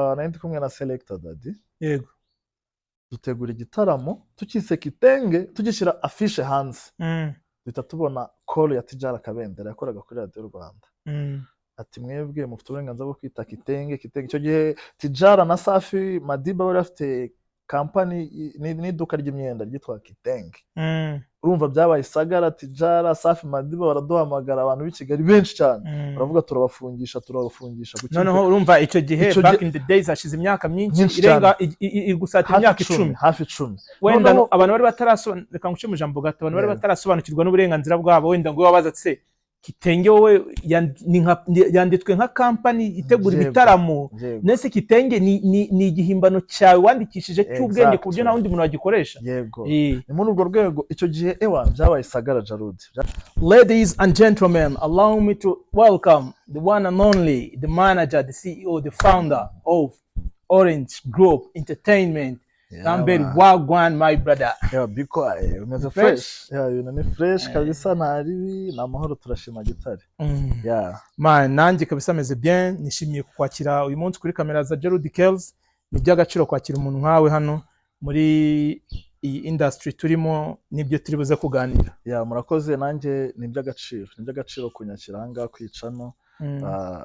Nari ndi kumwe na Selector Daddy. Dutegura igitaramo tukise Kitenge, tugishyira afishe hanze, duhita tubona call ya Tijara Kabendera yakoraga kuri Radiyo Rwanda, ati: "Mwebwe mufite uburenganzira bwo kwita Kitenge?" Kitenge icyo gihe Tijara na Safi Madiba bari bafite kampani n'iduka ry'imyenda ryitwa Kitenge. Urumva byabaye sagara. Tijara, Safi Madiba baraduhamagara, abantu b'i Kigali benshi cyane, baravuga: "Turabafungisha, turabafungisha." Kuki? Noneho urumva icyo gihe, Icyo back in the days, hashize imyaka myinshi, Myinshi. irenga gusatira Hafi imyaka 10. 10. Hafi 10. Wenda abantu bari batarasobanukirwa, reka nguce mu ijambo gato, abantu bari batarasobanukirwa n'uburenganzira bwabo, wenda ngo wabaza ati: "Se Kitenge wowe yanditswe nka kampani itegura ibitaramo, nese Kitenge ni igihimbano cyawe wandikishije cy'ubwenge ku buryo nta wundi muntu wagikoresha?" Yego. Ni muri urwo rwego icyo gihe, ewa, byabaye sagara Jarudi. Ladies and gentlemen, allow me to welcome the one and only, the manager, the CEO, the founder of Orange Group Entertainment, Lambert. Wagwan, my brother? Yeah, biko umeze Fresh. fresh. Yeah, ibintu ni fresh kabisa, nta ribi, ni amahoro, turashima Gitare. Yeah. Man, nanjye kabisa meze bien, nishimiye kukwakira uyu munsi kuri kamera za Gerald Kells. Ni iby'agaciro kwakira umuntu nkawe hano muri iyi industry turimo n'ibyo turi buze kuganira. Yeah, murakoze, nanjye ni iby'agaciro kunyakira aha ngaha kwicano. Ah,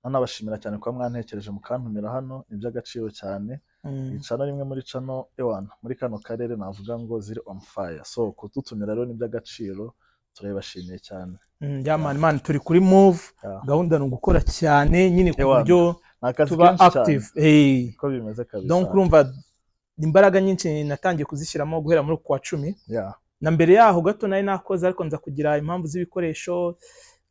nanabashimira cyane kuba mwantekereje mukantumira hano, ni iby'agaciro cyane. Iyi channel rimwe muri channel, ewana, muri kano karere navuga ngo ziri on fire, so kudutumira rero ni iby'agaciro, turabibashimiye cyane. Yeah man, man, turi kuri move. Gahunda ni ugukora cyane nyine ku Ewana, buryo ni akazi tuba kenshi cyane. active. Niko bimeze kabisa. Donc urumva imbaraga nyinshi natangiye kuzishyiramo guhera muri uku kwa 10. Na mbere yaho gato nari nakoze, ariko nza kugira impamvu z'ibikoresho,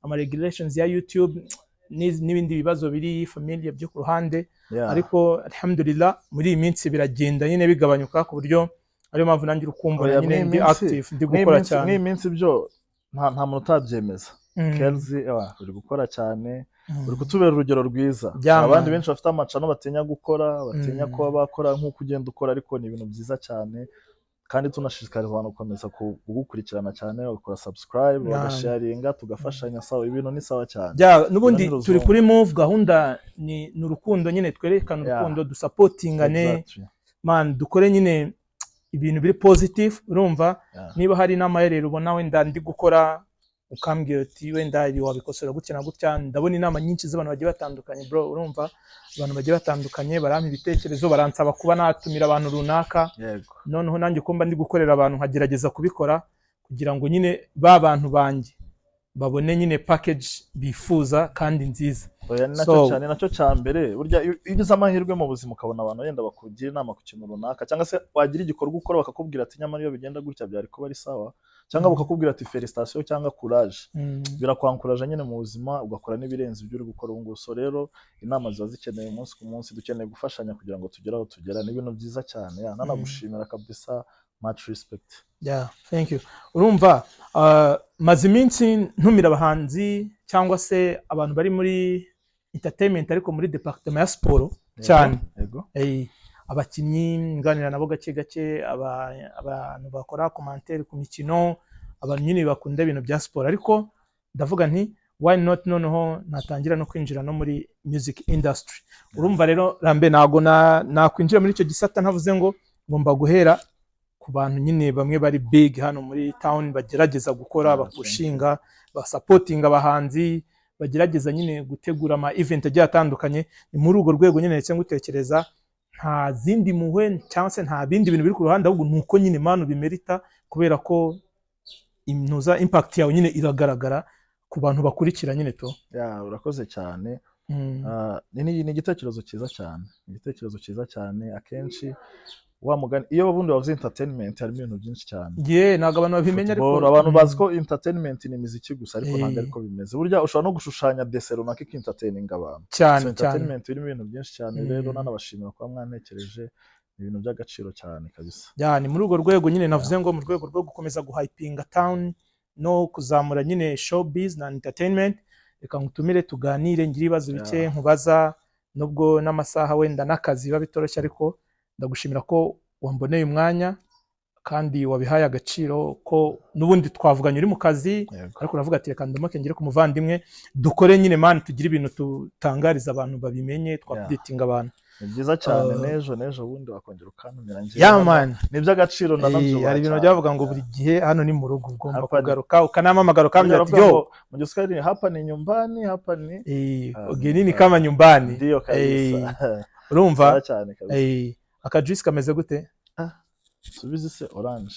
ama regulations ya YouTube n'ibindi bibazo biri familia byo ku ruhande. Ariko alhamdulillah, muri iyi minsi biragenda nyine bigabanyuka, ku buryo ariyo mpamvu nanjye uri kumbona Oya, nyine mw'iyi ndi active, ndi gukora cyane. Mw'iyi minsi byo nta muntu utabyemeza. Kelzi, ewa, uri gukora cyane, uri kutubera urugero rwiza. Yeah, abandi man. benshi bafite amachannel batinya gukora, batinya kuba bakora nk'uko ugenda ukora, ariko ni ibintu byiza cyane, kandi tunashishikariza abantu gukomeza kugukurikirana cyane, bagakora subscribe, bagasharinga, tugafashanya. Sawa, ibintu ni sawa cyane. Yeah, n'ubundi Ibintu ni turi ruzungu. kuri move, gahunda ni urukundo nyine, twerekane urukundo, dusupportingane. Man, dukore nyine ibintu biri positive, urumva? Niba hari n'amaherere ubona wenda ndi gukora, ukambwira uti: "Wenda ibi wabikosora gutya na gutya." Ndabona inama nyinshi z'abantu bagiye batandukanye, bro. Urumva abantu bagiye batandukanye barampa ibitekerezo, baransaba kuba natumira abantu runaka. Noneho nanjye uko mba ndi gukorera abantu, nkagerageza kubikora kugira ngo nyine ba bantu banjye babone nyine package bifuza kandi nziza. Oya, ni nacyo cyane, nacyo cya mbere. Burya iyo ugize amahirwe mu buzima ukabona abantu wenda bakugira inama ku kintu runaka, cyangwa se wagira igikorwa ukora bakakubwira ati: "Nyamara iyo bigenda gutya byari kuba ari sawa," cyangwa bakakubwira ati: "Félicitations" cyangwa "courage," birakwankuraje nyine mu buzima, ugakora n'ibirenze ibyo uri gukora ubu ngubu. So rero inama ziba zikenewe umunsi ku munsi, dukeneye gufashanya kugira ngo tugere aho tugera. Ni ibintu byiza cyane. Yeah, nanagushimira kabisa, much respect. Yeah, thank you. Urumva maze iminsi ntumira abahanzi cyangwa se abantu bari muri entertainment, ariko muri department ya siporo cyane. Abakinnyi nganira nabo gake gake, abantu bakora commentaire ku mikino, abantu nyine bakunda ibintu bya siporo, ariko ndavuga nti: "Why not?" Noneho natangira no kwinjira no muri music industry. Urumva rero Rambe, ntago nakwinjira muri icyo gisata ntavuze ngo ngomba guhera ku bantu nyine bamwe bari big hano muri town, bagerageza gukora, bapushinga, basupportinga abahanzi, bagerageza nyine gutegura ama event agiye atandukanye. Ni muri urwo rwego nyine ndetse ngutekereza, nta zindi mpuhwe cyangwa se nta bindi bintu biri ku ruhande, ahubwo ni uko nyine manu bimerita, kubera ko intuza impact yawe nyine iragaragara ku bantu bakurikira nyine to. Yeah, urakoze cyane. Ah, ni igitekerezo cyiza cyane, ni igitekerezo cyiza cyane. Akenshi wa mugani, iyo ubundi bavuze entertainment harimo ibintu byinshi cyane. Ye, ntabwo abantu babimenya, ariko Football, abantu bazi ko entertainment ni imiziki gusa, ariko ntabwo ariko bimeze. Burya ushobora no gushushanya dessin runaka ikentertaininga abantu. Cyane. So Cyane. entertainment irimo ibintu byinshi cyane. Rero nanabashimira kuba mwantekereje, ni ibintu by'agaciro cyane kabisa. Yeah, ni muri urwo rwego nyine navuze ngo mu rwego rwo gukomeza guhypinga town no kuzamura nyine showbiz na entertainment, reka ngutumire tuganire, ngire ibibazo bike nkubaza, nubwo n'amasaha wenda n'akazi biba bitoroshye, ariko ndagushimira ko wamboneye umwanya kandi wabihaye agaciro, ko n'ubundi twavuganye uri mu kazi, ariko uravuga ati: "Reka ndamuke ngere ku muvandimwe, dukore nyine man, tugire ibintu tutangariza abantu babimenye, twaupdatinga abantu." Ni byiza cyane. N'ejo bundi wakongera ukantumira njyewe Ya hano. man. Ni iby'agaciro, nanabyubaha Hari ibintu cyane. byavuga ngo buri gihe hano ni mu rugo, ugomba kugaruka ukanampamagara ukambwira ati Baravuga yo ngo mu Giswahili hapa ni nyumbani, hapa ni ugenini kama nyumbani. Ndio kabisa. Urumva? Sawa cyane kabisa. Aka juice kameze gute? Subizi se orange.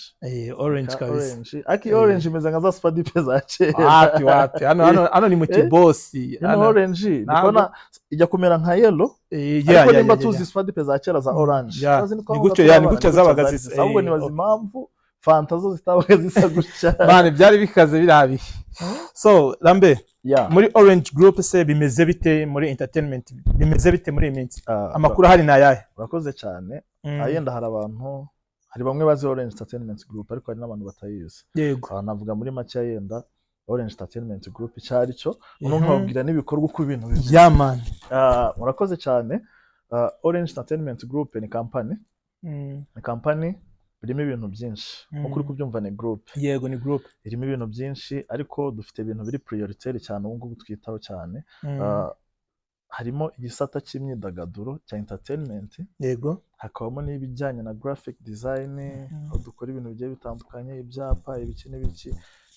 Orange Ka kabisa. Orange aki orange imeze nka za spadipe za kera. Wapi, wapi, hano ni mu kibosi. Ino orange ndikubona ijya kumera nka yellow, ariko nimba tuzi spadipe za kera za orange, turazi Ni twabaga gutyo, turi ya, ni abana, gutyo zabaga zari zisa. zisa. Ahubwo nibaza impamvu Fanta zo zitabaga zisa gutya. Man, byari bikaze biriya bihe. So Lambe, muri Orange Group se bimeze bite? Muri entertainment bimeze bite muri iyi minsi? Amakuru ahari ni ayahe? Urakoze cyane. Yenda hari abantu, hari bamwe bazi Orange Entertainment Group, ariko hari n'abantu batayizi. Navuga muri make yenda Orange Entertainment Group icyo ari cyo, noneho nkababwira n'ibikorwa uko ibintu bimeze. Yeah man. Murakoze cyane. Orange Entertainment Group ni company, ni company irimo ibintu byinshi nk'uko uri kubyumva, ni group. Yego, ni group. Irimo ibintu byinshi, ariko dufite ibintu biri prioritaire cyane ubu ngubu twitaho cyane. Harimo igisata cy'imyidagaduro cya entertainment, hakabamo n'ibijyanye na graphic design, aho dukora ibintu bigiye bitandukanye, ibyapa, ibiki n'ibiki.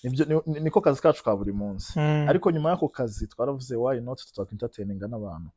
Nibyo niko kazi kacu ka buri munsi. Ariko nyuma y'ako kazi twaravuze, why not tutaka entertaininga n'abantu?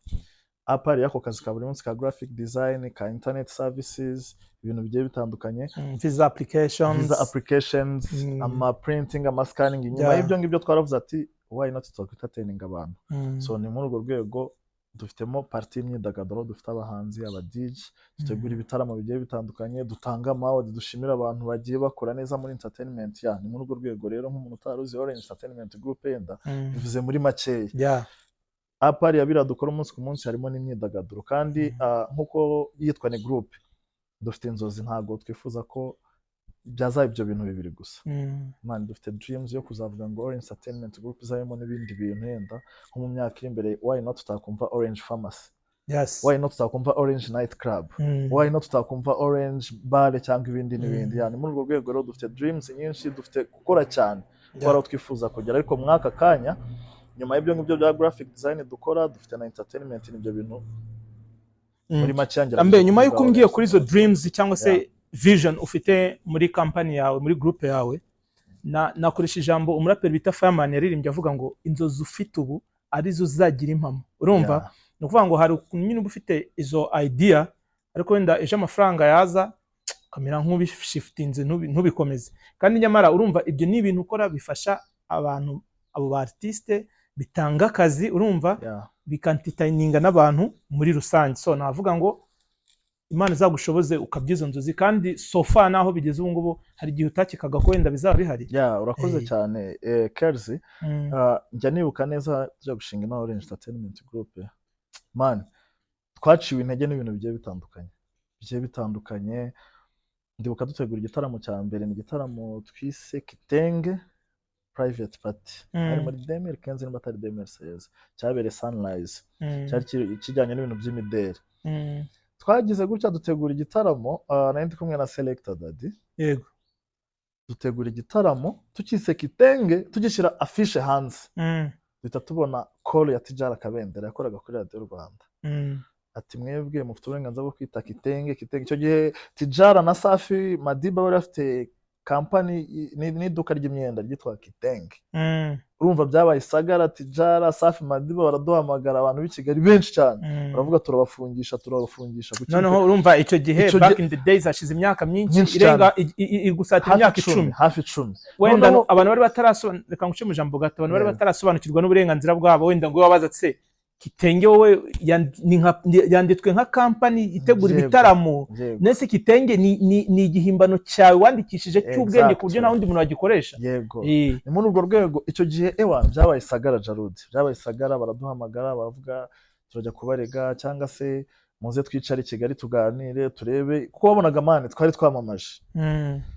À part y'ako kazi ka buri munsi ka graphic design, ka internet services, ibintu bigiye bitandukanye, Visa applications. Visa applications, ama printing, ama scanning, nyuma y'ibyo ngibyo twaravuze ati why not tutaka entertaining abantu? So ni muri urwo rwego dufitemo partie y'imyidagaduro, dufite abahanzi, aba DJ, dutegura ibitaramo bigiye bitandukanye, dutanga ama award, dushimira abantu bagiye bakora neza muri entertainment. Ya, ni muri urwo rwego rero, nk'umuntu utari uzi Orange Entertainment Group, yenda bivuze muri makeya. À part ya biriya dukora umunsi ku munsi, harimo n'imyidagaduro kandi nk'uko yitwa ni group, dufite inzozi, ntabwo twifuza ko byazaba ibyo bintu bibiri gusa. Man, dufite dreams yo kuzavuga ngo Orange Entertainment Group izabemo n'ibindi bintu, yenda nko mu myaka iri imbere, why not tutakumva Orange Pharmacy? Why not tutakumva Orange Night Club? Why not tutakumva Orange Bar cyangwa ibindi n'ibindi? Yani muri urwo rwego rero dufite dreams nyinshi, dufite gukora cyane kuko hari aho twifuza kugera. Ariko muri aka kanya, nyuma y'ibyo ngibyo bya graphic design dukora, dufite na entertainment. Nibyo bintu muri make ngerageza Ambe, nyuma y'uko kuvuga umbwiye Orange kuri izo Entertainment. dreams cyangwa se vision ufite muri company yawe, muri group yawe, na nakoresha ijambo umuraperi bita Fireman yaririmbye avuga ngo inzozi ufite ubu arizo uzagira impamo. Urumva? Ni ukuvuga ngo hari ukuntu nyine uba ufite izo idea, ariko wenda ejo amafaranga yaza ukamera nk'ubishifitinze, ntubikomeze. Kandi nyamara urumva ibyo ni ibintu ukora bifasha abantu, abo ba artiste, bitanga akazi, urumva, bikentertaininga n'abantu muri rusange. So navuga ngo Imana izagushoboze ukabya izo nzozi. Kandi so far naho bigeze ubu ngubu, hari igihe utakekaga ko wenda bizaba bihari. Yeah, urakoze cyane, Kerzi. Njya nibuka neza tujya gushinga ino Orange Entertainment Group, man, twaciwe intege n'ibintu bigiye bitandukanye, bigiye bitandukanye. Ndibuka dutegura igitaramo cya mbere, ni igitaramo twise Kitenge Private Party, hari muri 2015 niba atari 2016, cyabereye Sunrise. Cyari kijyanye n'ibintu by'imideli. Twagize gutya dutegura igitaramo, nari ndi kumwe na Selector Daddy. Dutegura igitaramo tukise Kitenge, tugishyira afishe hanze, duhita tubona call ya Tijara Kabendera yakoraga kuri Radiyo Rwanda, ati mwebwe mufite uburenganzira bwo kwita Kitenge Kitenge. Icyo gihe Tijara na Safi Madiba bari bafite company n'iduka ry'imyenda ryitwa Kitenge. Urumva byabaye isagara, Tijara, Safi Madiba baraduhamagara, abantu b'i Kigali benshi cyane, baravuga turabafungisha, turabafungisha. Kuki Noneho urumva icyo gihe, Icyo back in the days, hashize imyaka myinshi, Myinshi irenga gusatira hafi imyaka 10, 10. Hafi 10. Wenda abantu bari batarasobanukirwa, reka nguce mu ijambo gato, abantu bari batarasobanukirwa n'uburenganzira bwabo, wenda ngo wabaza se Kitenge wowe yanditswe nka company itegura ibitaramo, nese Kitenge ni igihimbano cyawe wandikishije cy'ubwenge ku buryo nta wundi muntu wagikoresha? Yego. Ni muri urwo rwego icyo gihe, ewa, byabaye isagara, Jarudi, byabaye isagara. Baraduhamagara, baravuga turajya kubarega cyangwa se muze twicare i Kigali tuganire turebe, kuko wabonaga, man, twari twamamaje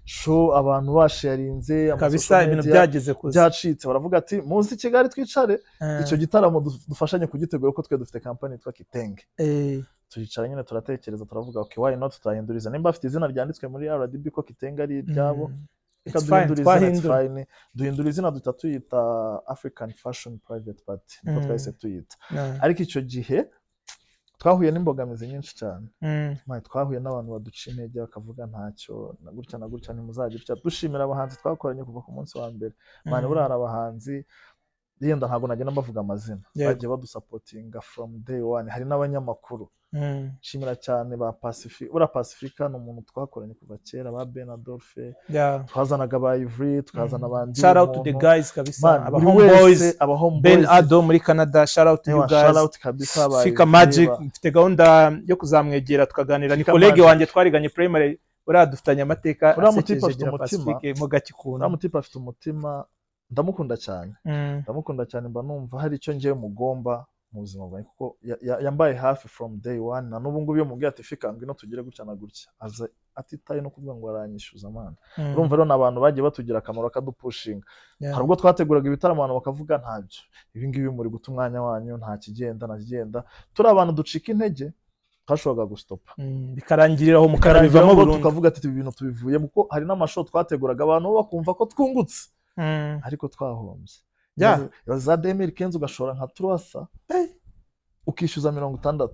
show, abantu basharinze ama Kabisa, social ibintu media byageze kuza. byacitse. Baravuga ati muze i Kigali twicare, icyo gitaramo dufashanye kugitegura, kuko twe dufite company yitwa Kitenge. Turicara nyine turatekereza, turavuga okay, why not tutahindura izina? Nimba bafite izina ryanditswe muri RDB ko Kitenge ari iryabo, reka It's fine, duhindure izina, it's twahindura. fine. Duhindura izina, duhita tuyita African Fashion Private Party, niko twahise tuyita. Ariko icyo gihe Twahuye n'imbogamizi nyinshi cyane. Man, twahuye n'abantu baduca intege, bakavuga ntacyo, na gutya na gutya, ntimuzajya gutya. Dushimira abahanzi twakoranye kuva ku munsi wa mbere, man. Buriya hari abahanzi, yenda ntabwo nagenda mbavuga amazina, bagiye badusupportinga from day one. Hari n'abanyamakuru. Nshimira cyane ba Pacifique. Buriya Pacifique ni umuntu twakoranye kuva kera, ba Ben Adolphe, twazanaga ba Ivry, tukazana ba Ndi. Shout out to the guys kabisa. Man, aba buri homeboys. wese, aba Ben homeboys. Ado muri Canada, shout out to you Ewa, guys. shout out kabisa ba Fika Ivry, Magic, mfite gahunda yo kuzamwegera tukaganira, ni Fika collègue Magic. wanjye, twariganye primary. Buriya dufitanye amateka Uriya mutipe asekeje. afite Gira umutima. Pacifique mo gake ukuntu. Uriya mutipe afite umutima, ndamukunda cyane. Ndamukunda cyane, mba numva hari icyo ngiye mugomba mu buzima bwanjye, kuko yambaye hafi from day one. Na n'ubu ngubu iyo mubwiye ati: "Fika, ngwino tugere gutya na gutya," aza atitaye no kuvuga ngo aranyishyuza, man. Urumva rero ni abantu bagiye batugira akamaro, bakadupushinga. Hari ubwo twateguraga ibitaramo, abantu bakavuga: "Ntabyo, ibi ngibi muri guta umwanya wanyu, nta kigenda, nta kigenda." Turi abantu ducika intege, twashoboraga gustopa. Bikarangirira aho, mukanabivamo Bikarangira burundu. Tukavuga ati: "Ibi bintu tubivuyemo," kuko hari n'amashow twateguraga, abantu bo bakumva ko twungutse, ariko twahombye. Ibaze za 2015, ugashora nka 300, ukishyuza 60.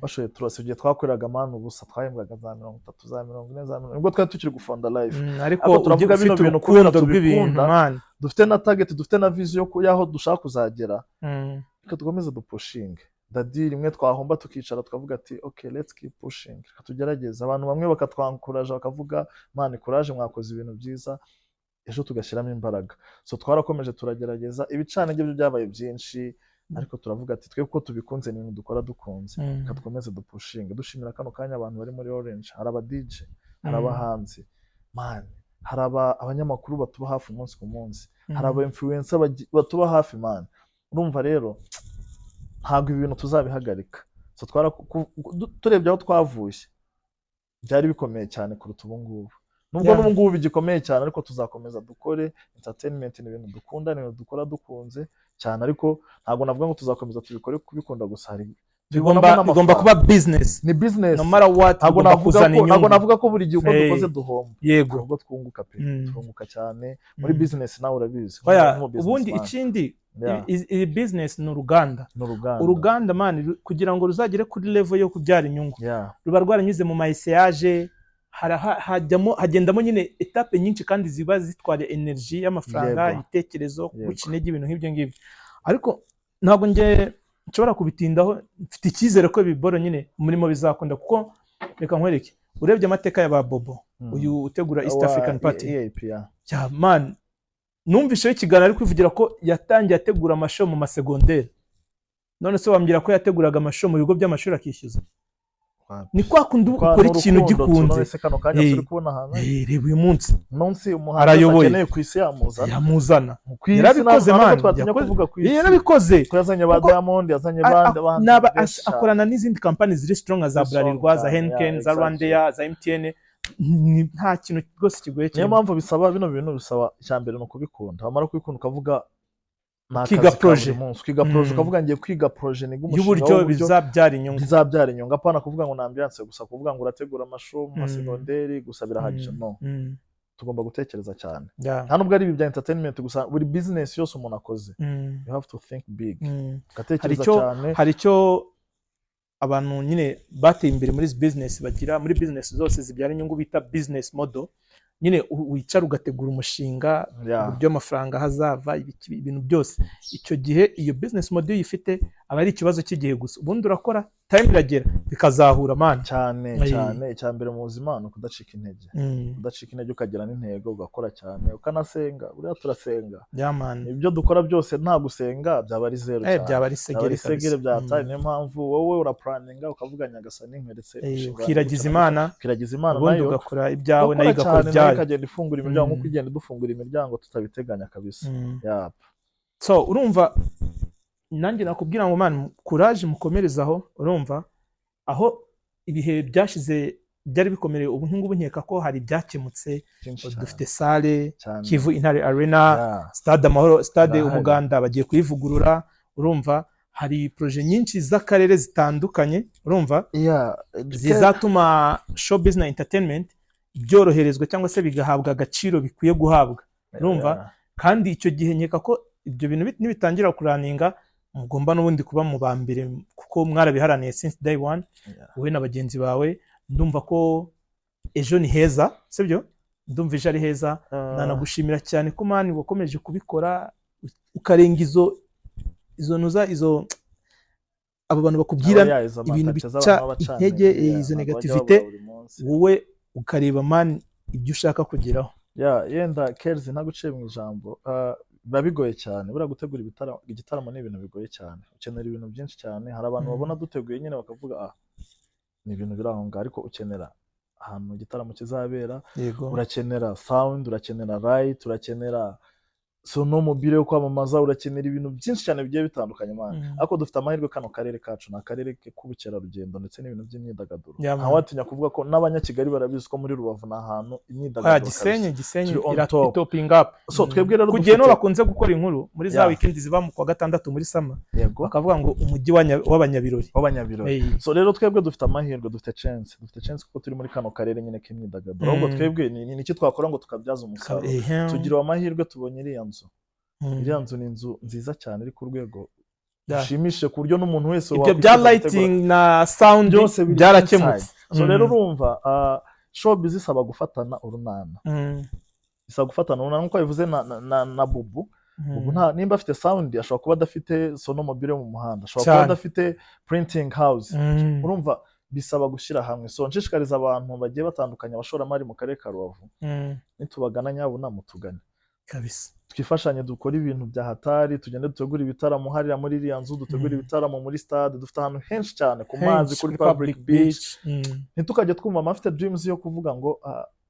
Bashoye 300. Igihe twakoreraga, man, ubusa, twahembwaga za 30, za 40, za 40, nibwo twari tukiri gufonda live. Ariko Ariko turavuga ujye bino ufite bintu kubera urukundo rw'ibintu, tubikunda. man. Dufite na target, dufite na vision y'aho dushaka kuzagera. Reka dukomeze dupushinge, daddy. Rimwe twahomba, tukicara tukavuga ati: "Okay, let's keep pushing, reka tugerageze." Abantu bamwe bakatwankuraje, bakavuga: "Man, courage, mwakoze ibintu byiza." Ejo tugashyiramo imbaraga. So twarakomeje, turagerageza. Ibicanenge byo byabaye byinshi, ariko turavuga ati: "Twe kuko tubikunze, ni ibintu dukora dukunze, reka dukomeze dupushinge." Dushimira kano kanya abantu bari muri Orange. Hari aba DJ, hari abahanzi, man, hari abanyamakuru batuba hafi umunsi ku munsi, hari aba influencer batuba hafi, man. Urumva rero ntabwo ibi bintu tuzabihagarika. So turebye aho twavuye, byari bikomeye cyane kuruta ubu ngubu, nubwo n'ubu ngubu bigikomeye cyane, ariko tuzakomeza dukore entertainment. Ni ibintu dukunda, ni ibintu dukora dukunze cyane, ariko ntabwo navuga ngo tuzakomeza tubikore kubikunda gusa, hari bigomba tubibonamo bigomba n'amafaranga. Kuba business. Ni business. No matter what, Ntabwo bigomba navuga kuzana ko ntabwo inyungu. navuga ko buri gihe uko dukoze duhomba. Ahubwo twunguka pe. Turunguka cyane muri business, nawe urabizi Oya, nk'umu ubundi businessman. Ikindi, iyi business ni uruganda. Ni uruganda. Uruganda, man, kugira ngo ruzagere kuri level yo kubyara inyungu, ruba rwaranyuze mu ma essayage, hajyamo, hagendamo nyine étape nyinshi, kandi ziba zitwara energy y'amafaranga, ibitekerezo, guca intege, ibintu nk'ibyo ngibyo. Ariko ntabwo njye nshobora kubitindaho. Mfite icyizere ko biboro nyine umurimo bizakunda, kuko reka nkwereke, urebye amateka ya ba Bobo, uyu utegura East African Party, EAP, yeah. Ya man, numvisheho ikiganiro ari kwivugira ko yatangiye ategura amashow mu masegonderi. None se wambwira ko yateguraga amashow mu bigo by'amashuri akishyuza? Wapi. Ni kwa kundi Kwa ukora ni ikintu urukundo, gikunze. none se kano kanya turi kubona ahantu Reba uyu munsi. Munsi umuhanzi Arayoboye. akeneye ku isi yamuzana. Yamuzana. Ku isi. Yarabikoze, ntabwo man. twatinya kuvuga ku isi, Yarabikoze. ko yazanye ba Diamond, yazanye bande, abahanzi benshi cyane. Akorana n'izindi kampani ziri strong nka za Ziri strong Bralirwa, za cyane, Heineken, yeah, za exactly. Rwandair, za MTN. Nta kintu rwose kigoye Niyo kirimo. mpamvu bisaba, bino bintu bisaba, icya mbere ni ukubikunda, wamara kubikunda ukavuga ni Ukiga akazi ka projet. buri munsi, ukiga projet, ukavuga: "Ngiye kwiga projet, niga umushinga y'uburyo w'uburyo bizabyara inyungu." Bizabyara inyungu, apana kuvuga ngo ni ambiance gusa, kuvuga ngo urategura amashow mu masegonderi gusa birahagije, no. Tugomba gutekereza cyane. Nta nubwo ari ibi bya entertainment gusa, buri business yose umuntu akoze, you have to think big, ugatekereza cyane. Hari icyo abantu nyine bateye imbere muri izi business bagira, muri business zose zibyara inyungu, bita business model. Nyine wicara ugategura umushinga, uburyo amafaranga ahazava, ibintu byose. Icyo gihe iyo business model iyo uyifite, aba ari ikibazo cy'igihe gusa. Ubundi urakora, time iragera bikazahura, man. Cyane cyane. Icya mbere mu buzima ni ukudacika intege. Kudacika intege, ukagira n'intego, ugakora cyane, ukanasenga. Buriya turasenga. Yeah, man. Ibyo dukora byose nta gusenga byaba ari zeru cyane. Byaba ari Byaba segere ari segere kabisa. byataye. Niyo mpamvu wowe uraplanninga, ukavuga: "Nyagasani, nkweretse umushinga wanjye ukiragiza gutya na Imana. gutya." Ukiragiza Imana Ubundi nayo ugakora ibyawe, nayo ugakora igakora cyane, nayo ibyayo. ikagenda ifungura imiryango, nk'uko igenda idufungura imiryango tutabiteganya kabisa. Yap. So urumva nanjye nakubwira ngo: man, courage, mukomereze aho. Urumva aho ibihe byashize byari bikomereye, ubu ngubu nkeka ko hari ibyakemutse. Byinshi cyane. Dufite salle Cyane. Kivu Intare Arena, Stade Amahoro, Stade Irahari. Umuganda bagiye kuyivugurura. Urumva hari projet nyinshi z'akarere zitandukanye, urumva zizatuma showbiz na entertainment byoroherezwa cyangwa se bigahabwa agaciro bikwiye guhabwa, urumva? Kandi icyo gihe nkeka ko ibyo bintu nibitangira kurunninga, Mugomba n'ubundi kuba mu ba mbere kuko mwarabiharaniye since day one, wowe na bagenzi bawe. Ndumva ko ejo ni heza, sibyo? Ndumva ejo ari heza. Nanagushimira cyane ko, man, wakomeje kubikora ukarenga izo nuza, izo abo bantu bakubwira Aba ya, izo ibintu mentalité bica z'abantu b'abacantege, intege, izo ntabwo bajya négativité, babura buri munsi. Wowe ukareba, man, ibyo ushaka kugeraho. Ya, yenda Kelzi, ntaguciye mu ijambo, biba bigoye cyane buriya gutegura igitaramo. Ni ibintu bigoye cyane, ukenera ibintu byinshi cyane. Hari abantu babona duteguye nyine bakavuga: "Ah, ni ibintu biri aho ngaho." Ariko ukenera ahantu igitaramo kizabera, urakenera sound, urakenera light, urakenera sonomobile yo kwamamaza, urakenera ibintu byinshi cyane bigiye bitandukanye, man. Ariko dufite amahirwe, kano karere kacu ni akarere k'ubukerarugendo ndetse n'ibintu by'imyidagaduro. Yeah, man. Ntawatinya kuvuga ko n'Abanyakigali barabizi ko muri Rubavu ni ahantu imyidagaduro Gisenyi, kabisa. Gisenyi Turi on ira top. Topping up. So, twebwe rero Kugiye no bakunze gukora inkuru muri za weekend ziba mu kwa gatandatu muri summer, bakavuga ngo umujyi w'abanyabirori. W'abanyabirori. So rero twebwe dufite amahirwe, dufite chance kuko turi muri kano karere nyine k'imyidagaduro. Ahubwo twebwe ni iki twakora ngo tukabyaza umusaruro? Tugira amahirwe, tubonye iriya nzu. Iriya nzu ni inzu nziza cyane, iri ku rwego rushimishije, ku buryo n'umuntu wese Ibyo bya wakwifuza gutegura lighting na sound byose biri byarakemutse. inside. So rero urumva, showbiz isaba gufatana urunana, isaba gufatana urunana nk'uko bivuze na Bubu. Bubu nta nimba afite sound, ashobora kuba adafite sonomobile yo mu muhanda, ashobora kuba adafite printing house. Urumva bisaba gushyira hamwe. So nshishikariza abantu bagiye batandukanye, abashoramari mu karere ka Rubavu, nitubagana, nyabuna mutugane Kabisa. twifashanye, dukore ibintu bya hatari, tugende dutegure ibitaramo hariya muri iriya nzu, dutegure ibitaramo muri stade. Dufite ahantu henshi cyane ku mazi, Henshi, kuri public beach. Ntitukajye twumva amafite dreams yo kuvuga ngo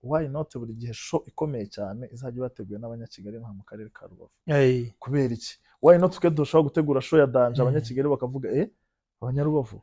why not buri gihe show ikomeye cyane izajya ibateguwe n'Abanyakigali nta mu karere ka Rubavu? Kubera iki? Why not twe dushobora gutegura show ya danger, Abanyakigali bakavuga: "Eh, Abanyarubavu,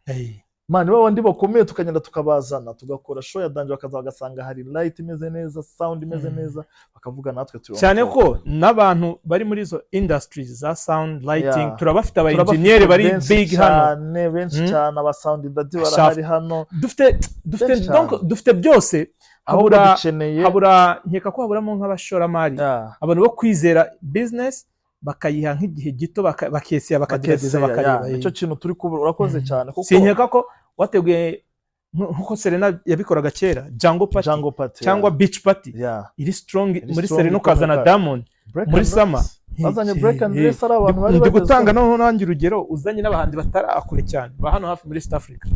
man, ba bandi bakomeye," tukagenda tukabazana, tugakora show ya danger, bakaza bagasanga hari light imeze neza, sound imeze neza, bakavuga: "Natwe turi on Cyane top." ko n'abantu bari muri izo industries za sound, lighting, turabafite, aba Turabafite engineer bari benshi big hano. cyane, benshi cyane. Aba sound daddy barahari hano. Dufite Benshi donc cyane. dufite byose. Ahubwo Habura dukeneye habura, nkeka ko haburamo nk'abashoramari, abantu bo kwizera business, bakayiha nk'igihe gito, bakesiya, bakagerageza, Bakeseya, bakareba. Nicyo kintu turi kubura. Urakoze cyane kuko Sinkeka ko wateguye nk'uko Serena yabikoraga kera, Jungle Party Jungle Party, cyangwa Beach Party iri strong Iri muri strong, Serena, ukazana ikomeye. Diamond Break muri and summer. Race. Bazanye Break and Race, ari abantu bari Ndi gutanga bagezweho. noneho nanjye urugero, uzanye n'abahanzi batarakure cyane ba hano hafi muri East Africa,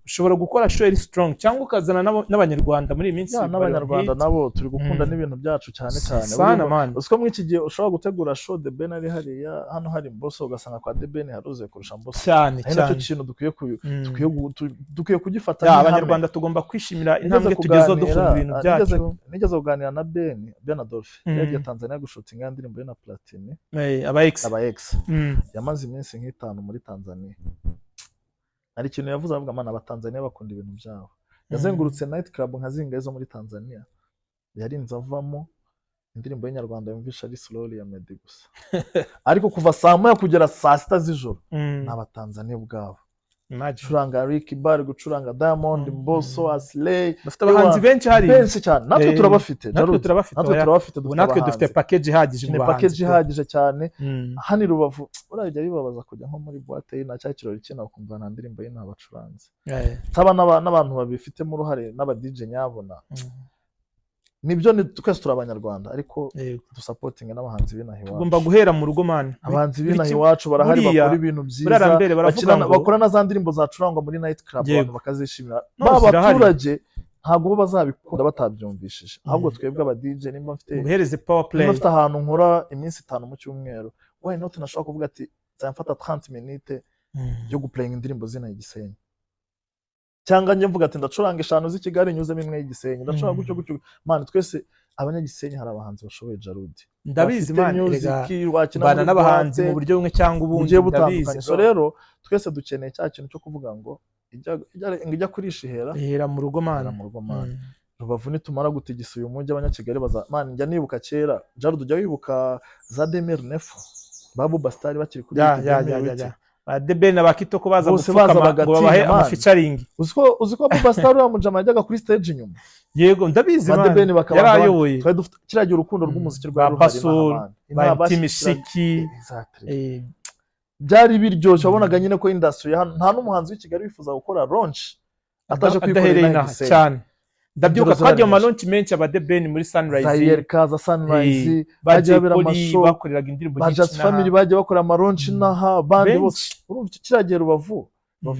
ushobora gukora show iri strong, cyangwa ukazana n'Abanyarwanda muri iyi minsi Ya, bari n'Abanyarwanda hit. nabo turi gukunda n'ibintu byacu cyane cyane. Sana, Urumva, man. uzi ko muri iki gihe ushobora gutegura show, The Ben ari hariya, hano hari Mbosso, ugasanga kwa The Ben haruzuye kurusha Mbosso. Cyane. Ari nacyo Cyane. kintu dukwiye kugifata Ya, nk'ihame. Abanyarwanda tugomba kwishimira Nigeze intambwe tugezeho, kuganira, dukunda ibintu byacu. Nigeze kuganira na Ben Adolphe, yagiye Tanzania gushutinga indirimbo ye na Platini. Aba ex. Aba ex. Yamaze iminsi nk'itanu muri Tanzania. Hari ikintu yavuze, avuga: "Mana, Abatanzania bakunda ibintu byabo." Yazengurutse night club nka zingahe zo muri Tanzania, yarinze avamo indirimbo y'inyarwanda yumvisha ari Slowly ya Meddy gusa. Ariko kuva saa 1 kugera saa 6 z'ijoro ni Abatanzania ubwabo Imagine. Gucuranga Ricky Bar, gucuranga Diamond, Mbosso, Aslay. Bafite abahanzi benshi hariya. Benshi cyane. Natwe turabafite, Natwe Jarudi. turabafite, Natwe oya. turabafite. Ubu Dufite natwe dufite abahanzi. package ihagije mu Ni bahanzi package pe. ihagije cyane. Hano i Rubavu buriya bijya bibabaza kujya nko muri boîte y'ina cyangwa ikirori cy'ina, ukumva nta ndirimbo y'ina bacuranze. Saba n'abantu babifitemo uruhare, n'aba DJ nyabona. Nibyo, ni twese turi Abanyarwanda, ariko dusupportinge n'abahanzi b'inaha iwacu. Tugomba guhera mu rugo, man. Abahanzi Buri b'inaha iwacu barahari, bakora ibintu byiza, buriya Lambert baravuga bakora na za ndirimbo zacurangwa muri night club, abantu bakazishimira. No, Ba zirahari. baturage ntabwo bo bazabikunda batabyumvishije. Ahubwo twebwe aba DJ, nimba mfite Ubuhereze power play. nimba mfite ahantu nkora iminsi 5 mu cyumweru, why not nashobora kuvuga ati nzajya mfata 30 minutes yo guplayinga indirimbo zina Igisenyi, cyangwa njye mvuga ati ndacuranga eshanu z'i Kigali, nyuzemo imwe y'igisenyi, ndacuranga gutyo gutyo. Man, twese Abanyagisenyi hari abahanzi bashoboye, Jarudi. Ndabizi, Bafite man, erega music, wakina mbana muri n'abahanzi boîte, mu buryo bumwe cyangwa ubundi, bugiye ndabizi, butandukanye. So bro. rero twese dukeneye cya kintu cyo kuvuga ngo ngo ijya kurisha ihera Ihera mu rugo, man. Ihera mu rugo, man. Rubavu nitumara gutigisa uyu mujyi, Abanyakigali baza, man. Njya nibuka kera, Jarudi, ujya wibuka za 2009, ba Buba Star bakiri kuri Ya, ya, 2008? ya, ya, ya. Ba The Ben na ba Kitoko baza Bose baza gupfukama ngo bagatinya, babahe man. amafeaturing. Uzi ko Buba Star, uriya mujama, yajyaga kuri stage inyuma? Yego, ndabizi, Ba The man. Ben bakaba Yari ayoboye. Twari dufite kiriya gihe urukundo rw'umuziki rwari Ba ruhari Bassoul, inaha, man. ba Inaha MT bashyigikiraga. Mishiki. Exactly. Byari biryoshye. Wabonaga nyine ko industry ya hano, nta n'umuhanzi w'i Kigali wifuza gukora launch ataje kwikorera adahereye inaha inaha. Gisenyi. Cyane, ndabyibuka Ingero twagiye mu zari ma launch menshi, aba The Ben muri Sunrise, Zaire kaza Sunrise, ba hagiye Jay habera Polly ama show, bakoreraga indirimbo ba nyinshi Just inaha. Family bagiye bakora ama launch inaha, bandi Benshi. bose. Urumva kiriya gihe Rubavu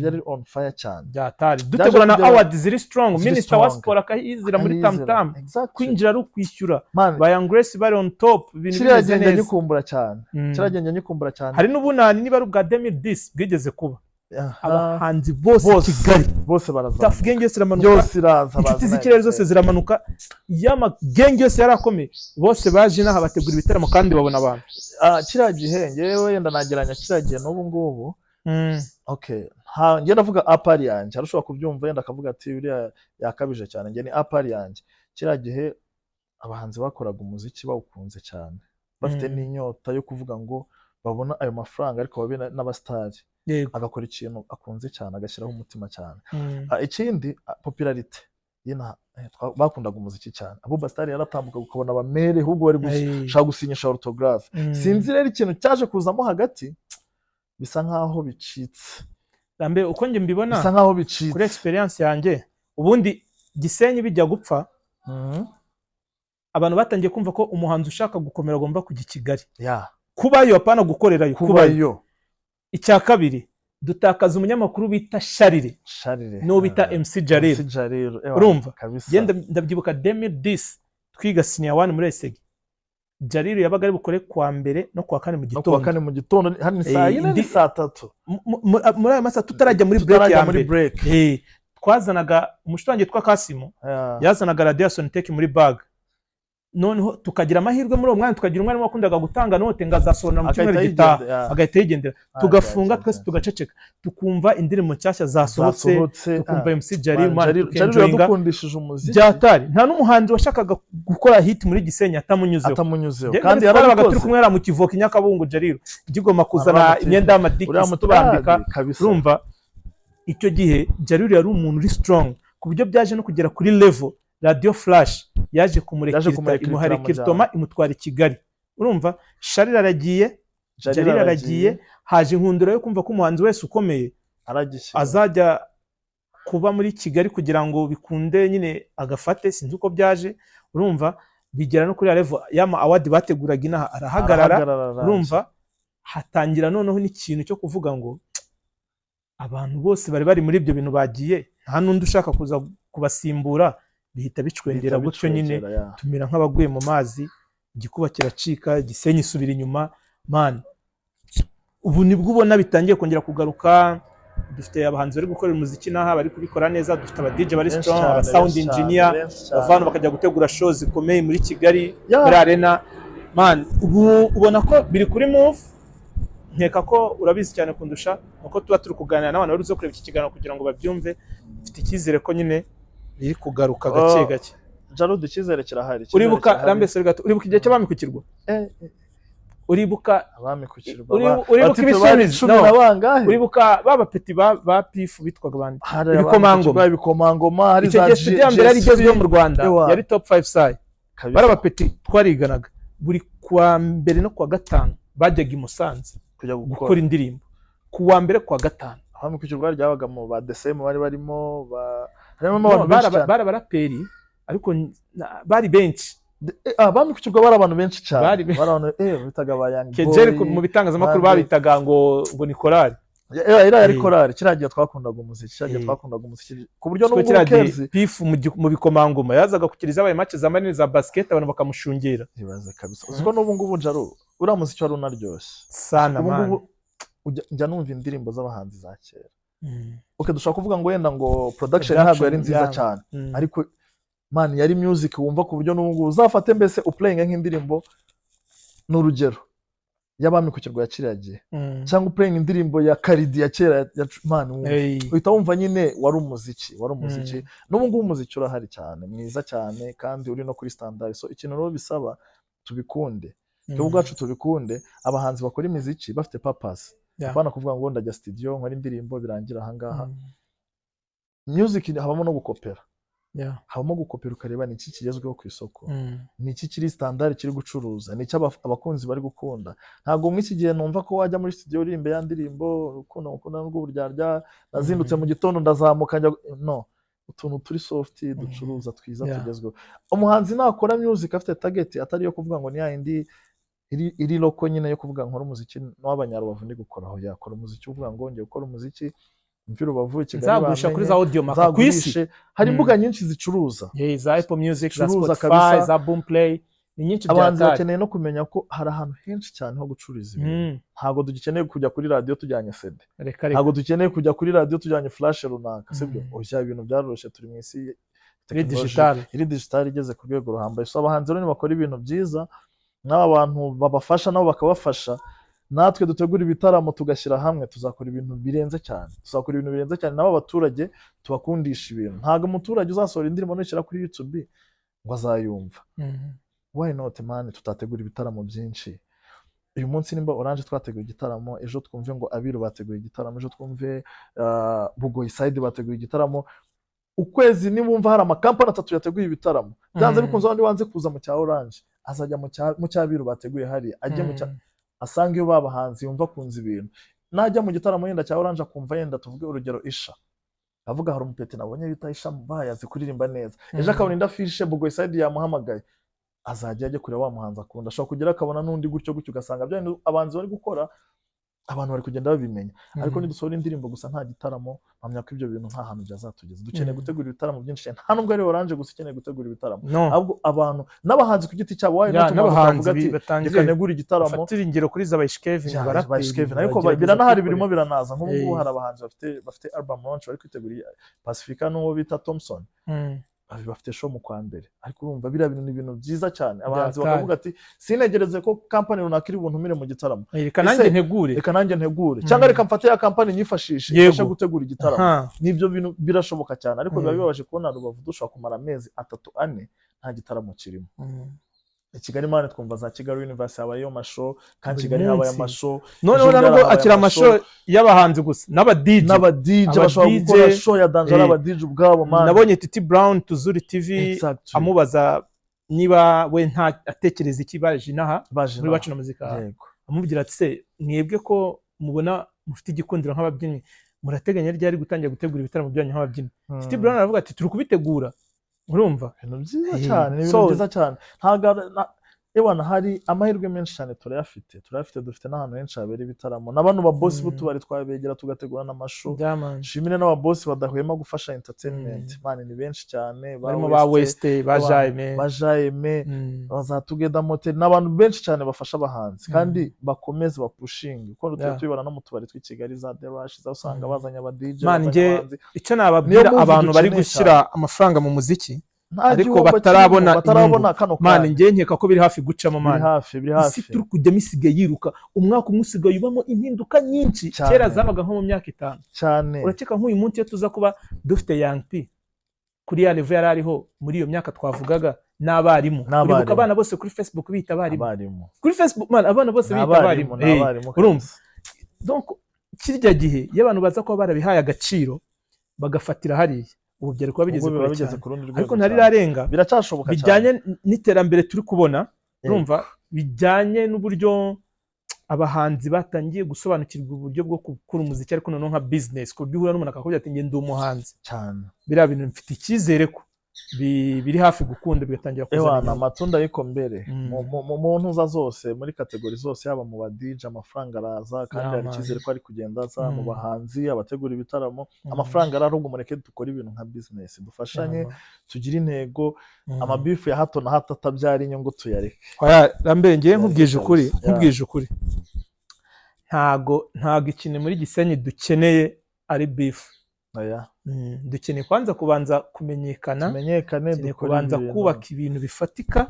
yari on fire cyane. Byatari dutegura na kugera- award ziri strong, Ziri minisita wa strong. siporo akayizira muri Akayizera. Tamtam, kwinjira ari ukwishyura, Man, ba Young Grace bari on top, ibintu kiriya bimeze gihe njya neza. nyikumbura cyane. Kiriya gihe njya nyikumbura cyane. Hari n'ubunani, niba ari ubwa 2010 bwigeze kuba, abahanzi bose Bose. Kigali, Bose baraza. Tuff Gang yose iramanuka, Yose iraza. Inshuti Baza. z'Ikirere zose ziramanuka, y'ama gang yose yari akomeye, bose baje inaha bategura ibitaramo kandi babona abantu. Ah, kiriya gihe ngewe wenda nageranya kiriya gihe n'ubu ngubu. Okay, nta njye ndavuga apart yanjye, hari ushobora kubyumva yenda akavuga ati uriya yakabije cyane. Njye ni apart yanjye. Kiriya gihe abahanzi bakoraga umuziki bawukunze cyane, bafite n'inyota yo kuvuga ngo babona ayo mafaranga, ariko babe n'abasitari. Agakora ikintu akunze cyane, agashyiraho umutima cyane. Ah, ikindi, popularité y'inaha, bakundaga umuziki cyane. Abo basitari yaratambuka ukabona abamere ahubwo bari gushaka gusinyisha autographe. Sinzi rero ikintu cyaje kuzamo hagati, bisa nkaho bicitse. Rambe, uko njye mbibona, Bisa nkaho bicitse. kuri experience yanjye, ubundi Gisenyi bijya gupfa, abantu batangiye kumva ko umuhanzi ushaka gukomera agomba kujya i Kigali kubayo, apana gukorerayo, kubayo. Kubayo. Icya kabiri, dutakaza umunyamakuru bita Sharire Sharire. n'uwo bita MC Jalil. MC Jalil, ewa, Urumva? Kabisa. Genda, ndabyibuka 2010 twiga senior one muri ESSEC, Jalil yabaga ari bukore kuwa mbere no kuwa kane mu No kuwa gitondo. kane mu gitondo, hano ni saa 4, ni saa 3. Muri ayo masaha tutarajya muri break Tutarajya ya muri mbere. break. Twazanaga umushuti wanjye witwa Kasimu, yazanaga radiyo ya Sonitec muri bag, noneho tukagira amahirwe muri uwo mwanya tukagira umwarimu wakundaga gutanga note ngo azasobanura mu cyumweru Agahita gitaha, yigendera, yeah. agahita yigendera, tugafunga twese, yeah. tugaceceka, tukumva indirimbo nshyashya zasohotse, Zasohotse. tukumva MC Jalil, Man, man, Jalil tukenjoyinga. yadukundishije umuziki. Byatari nta n'umuhanzi washakaga gukora hit muri Gisenyi atamunyuzeho. Atamunyuzeho. Njye Kandi twarabaga turi yarabikoze. kumwe hariya mu Kivoka i Nyakabungo, Jalil ngigomba kuzana Aramuti- imyenda Uriya y'amadikisi mutari tubambika. kabisa. Urumva icyo gihe Jalil yari umuntu uri strong, ku buryo byaje no kugera kuri level Radio Flash yaje Yaje kumurekirita, kumurekirita, imuha iramujyana. recrutement, imutwara i Kigali. Urumva Sharire aragiye, Jalil Jalil aragiye, haje inkundura yo kumva ko umuhanzi wese ukomeye Aragishyira. azajya kuba muri Kigali kugira ngo bikunde nyine agafate. Sinzi uko byaje, urumva bigera no kuri ya level y'ama award bateguraga inaha arahagarara. Arahagarara. Urumva hatangira noneho n'ikintu cyo kuvuga ngo abantu bose bari bari muri ibyo bintu bagiye, nta n'undi ushaka kuza kubasimbura, bihita bicwengera Bihita gutyo nyine, bicwengera, yeah. tumera nk'abaguye mu mazi, igikuba kiracika, Gisenyi isubira inyuma. Man, ubu nibwo ubona bitangiye kongera kugaruka. Dufite abahanzi bari gukorera umuziki n'aha bari kubikora neza, dufite aba DJ bari Benshi strong, cyane, aba sound benshi cyane, engineer benshi cyane. bava hano bakajya gutegura show zikomeye muri Kigali, muri arena. Man, ubu ubona ko biri kuri move. Nkeka ko urabizi cyane kundusha, nuko tuba turi kuganira n'abantu bari buze kureba iki kiganiro kugira ngo babyumve. Mfite icyizere ko nyine biri kugaruka gake Oh, gake. Jarud, icyizere kirahari, icyizere Uribuka kirahari. Rambe, sorry gato, uribuka igihe cy'abami ku kirwa? Uribuka Abami ku kirwa, uribuka batipe bari ibisumizi? 10 No. na bangahe? Uribuka ba bapeti ba pifu bitwaga bande? Hari abami ku Ibikomangoma. kirwa, ibikomangoma, hari Icyo za gihe studio ya mbere yari GSP. igezweho mu Rwanda Ewa. yari Top 5 Sai. Kabisa. Bari abapeti twariganaga, buri kuwa mbere no kuwa gatanu bajyaga i Musanze kujya gukora gukora indirimbo, ku wa mbere, kuwa gatanu. Abami ku kirwa ryabaga mu ba DCM bari barimo ba harimo No, abantu benshi cyane. bari abaraperi ariko bari benshi. Abami ku kirwa bari abantu benshi cyane. Bari Bari abantu bitaga ba Young Kejeri Boy. mu bitangazamakuru bande. babitaga ngo ni korali. Iriya yari korali. Kiriya gihe twakundaga umuziki, kiriya gihe twakundaga umuziki ku buryo Twe n'ubu kiriya gihe Kezi pifu mu bikomangoma yazaga ku kiliziya, habaye match za manini za basket, abantu bakamushungera. Ibaze kabisa, uzi ko n'ubu ngubu Jaru, uriya muziki wari unaryoshye. Sana, Ubu man. ngubu njya numva indirimbo z'abahanzi za kera. Okay, dushobora kuvuga ngo wenda ngo production ntabwo yari nziza cyane, ariko man, yari music wumva ku buryo n'ubu ngubu uzafate mbese uplayinga nk'indirimbo, ni urugero, y'abami ku kirwa ya kiriya gihe, cyangwa uplayinga indirimbo ya Karidi ya kera ya man, wumva uhita wumva nyine wari umuziki, wari umuziki. N'ubu ngubu umuziki urahari cyane, mwiza cyane, kandi uri no kuri standard. So ikintu rero bisaba, tubikunde twebwe ubwacu, tubikunde. Abahanzi bakora imiziki bafite purpose, apana kuvuga ngo ndajya studio nkora indirimbo birangira ahangaha. Music habamo no gukopera. Habamo gukopera, ukareba ni iki kigezweho ku isoko, ni iki kiri standard kiri gucuruza, ni iki abakunzi bari gukunda. Ntabwo muri iki gihe numva ko wajya muri studio uririmba ya ndirimbo "Urukundo ngukunda rw'uburyarya", nazindutse mu gitondo ndazamuka njya, no utuntu turi soft, ducuruza, twiza, tugezweho. Umuhanzi nakora music afite target atari iyo kuvuga ngo ni ya yindi iri local nyine yo kuvuga nkora umuziki w'Abanyarubavu, ndi gukora aho, yakora umuziki uvuga ngo ngiye gukora umuziki mvi Rubavu, i Kigali Nzagurisha kuri bamenye, za Audiomack ku isi. Nzagurishe. Hari imbuga nyinshi zicuruza. Yeah, za Apple Music, za Zicuruza Spotify, kabisa. za Boomplay, ni nyinshi Abahanzi byatari. bakeneye no kumenya ko hari ahantu henshi cyane ho gucururiza ibintu. Ntabwo dukeneye kujya kuri radiyo tujyanye CD. Reka reka. Ntabwo dukeneye kujya kuri radiyo tujyanye flash runaka, sibyo? Oya, ibintu byaroroshye, turi mu isi iri technology digital. Iri digital, igeze ku rwego ruhambaye. So abahanzi rero nibakora ibintu byiza, n'aba bantu babafasha nabo bakabafasha, natwe dutegura ibitaramo tugashyira hamwe, tuzakora ibintu birenze cyane, tuzakora ibintu birenze cyane. Nabo abaturage tubakundisha ibintu. Ntabwo umuturage uzasohora indirimbo nushyira kuri YouTube ngo azayumva. Why not, man, tutategura ibitaramo byinshi? Uyu munsi nimba Orange twateguye igitaramo, ejo twumve ngo Abiru bateguye igitaramo, ejo twumve Bugoyi side bateguye igitaramo, ukwezi nibumva hari amakampani atatu yateguye ibitaramo, byanze bikunze abandi wanze kuza mu cya Orange azajya mu cy'Abiru bateguye hariya, ajye mu cya asanga iyo babahanzi yumva akunze ibintu. Najya mu gitaramo yenda cya Orange akumva yenda, tuvuge urugero, Isha, avuga hari umupeti nabonye bita Isha bayazi azi kuririmba neza, ejo akabona indi afishe Bugoyi side yamuhamagaye, azajya ajya kureba wa muhanzi akunda. Ashobora kugera akabona n'undi, gutyo gutyo, ugasanga bya bintu abahanzi bari gukora abantu bari kugenda babimenya. Ariko nidusohora indirimbo gusa nta gitaramo, mpamya ko ibyo bintu nta hantu byazatugeza. Dukeneye gutegura ibitaramo byinshi cyane. Nta nubwo ari Orange gusa ikeneye gutegura ibitaramo, No. ahubwo abantu n'abahanzi ku giti cyabo, wayo N'abahanzi ati batangire reka negure igitaramo. Bafatire ingero kuri za Ish Kevin, Ya, ba Ish Kevin, ariko bagerageza biranahari, kwikorera. Birimo biranaza. Nk'ubu ngubu hari abahanzi bafite album launch bari kwitegura, Pacifica n'uwo bita Thompson. Bafite show mu kwa mbere. Ariko urumva biriya bintu ni ibintu byiza cyane, abahanzi Byatari. bakavuga ati sinegereze ko kampani runaka iri buntumire mu gitaramo. Reka nanjye ntegure. Reka nanjye ntegure, cyangwa reka mfate ya kampani nyifashishe ifashe gutegura igitaramo. N'ibyo bintu birashoboka cyane, ariko biba bibabaje kubona Rubavu dushobora kumara amezi 3, 4 nta gitaramo kirimo. I Kigali, man, twumva za Kigali Universe habayeyo amashow, kandi Buri Kigali habaye munsi. amashow. Noneho Ejo nubwo habaye akiri amashow y'abahanzi gusa, n'aba DJ. N'aba DJ Aba bashobora DJ, gukora show ya danger, aba DJ ubwabo, man. Nabonye Titi Brown Tuzuri TV amubaza niba we nta atekereza iki, baje inaha baje muri inaha. Iwacu na Muzika, amubwira ati: "Se mwebwe ko mubona mufite igikundiro nk'ababyinnyi, murateganya ryari gutangira gutegura ibitaramo byanyu nk'ababyinnyi?" Titi Brown aravuga ati: "Turi kubitegura." Urumva? Ibintu byiza cyane, ni ibintu byiza cyane. Ntabwo ewana, hari amahirwe menshi cyane, turayafite, turayafite. Dufite n'ahantu henshi habera ibitaramo, na bano babosi b'utubari twabegera tugategura n'amashow. Diamond. Nshimire n'ababosi badahwema gufasha entertainment. Man, ni benshi cyane. Ba Barimo ba West, West, ba Jaime. Ba Jaime, ba za Together Motel, ni abantu benshi cyane bafasha abahanzi, kandi bakomeze bapushinge, kuko tuba tubibona no mu tubari tw'i Kigali, za The Rush, za usanga bazanye aba DJ, Man, bazanye abahanzi. Icyo nababwira Niyo move abantu bari dukeneye. gushyira amafaranga mu muziki Nta ariko gihombo batarabona kirimo, batarabona kano man, kanya. njye nkeka ko biri hafi gucamo, Biri man. hafi, biri Isi hafi. turi kujyamo isigaye yiruka. Umwaka umwe usigaye ubamo impinduka nyinshi. Cyane. Kera zabaga nko mu myaka 5. Cyane. Urakeka nk'uyu munsi iyo tuza kuba dufite Young P kuri ya level yari ariho muri iyo myaka twavugaga, n'abarimu. N'abarimu. Uribuka abana bose kuri Facebook bita abarimu? Abarimu. Kuri Facebook, man, abana bose Ni bita abarimu, abarimu. ni abarimu Urumva? kabisa. Donc kirya gihe iyo abantu baza kuba barabihaye agaciro bagafatira hariya, ubu byari kuba bigeze Ubwo biba kure bigeze cyane. ku rundi rwego Ariko cyane. ntarirarenga. Biracyashoboka cyane. Bijyanye n'iterambere turi kubona, urumva, bijyanye n'uburyo abahanzi batangiye gusobanukirwa uburyo bwo gukora umuziki, ariko noneho nka business, ku buryo uhura n'umuntu akakubwira ati: "Njye ndi umuhanzi." Cyane. Biriya bintu mfite icyizere ko biri hafi gukunda, bigatangira kuzana Ewana, inyungu. Amatunda ariko mbere mu ntuza zose, muri category zose, yaba mu ba DJ amafaranga araza, kandi hari Man. icyizere ko ari kugenda aza mu bahanzi, abategura ibitaramo, amafaranga arahari. Ahubwo mureke dukore ibintu nka business, dufashanye, Yeah, man. tugire intego. Amabifu ya hato na hato atabyara inyungu tuyareke. Oya, Rambe, ngewe nkubwije ukuri, Kabisa. nkubwije ukuri, ntago ikintu muri Gisenyi dukeneye ari beef. Oya. Dukeneye kwanza kubanza kumenyekana. Tumenyekane, Dukeneye dukore kubanza ibintu. kubaka ibintu bifatika,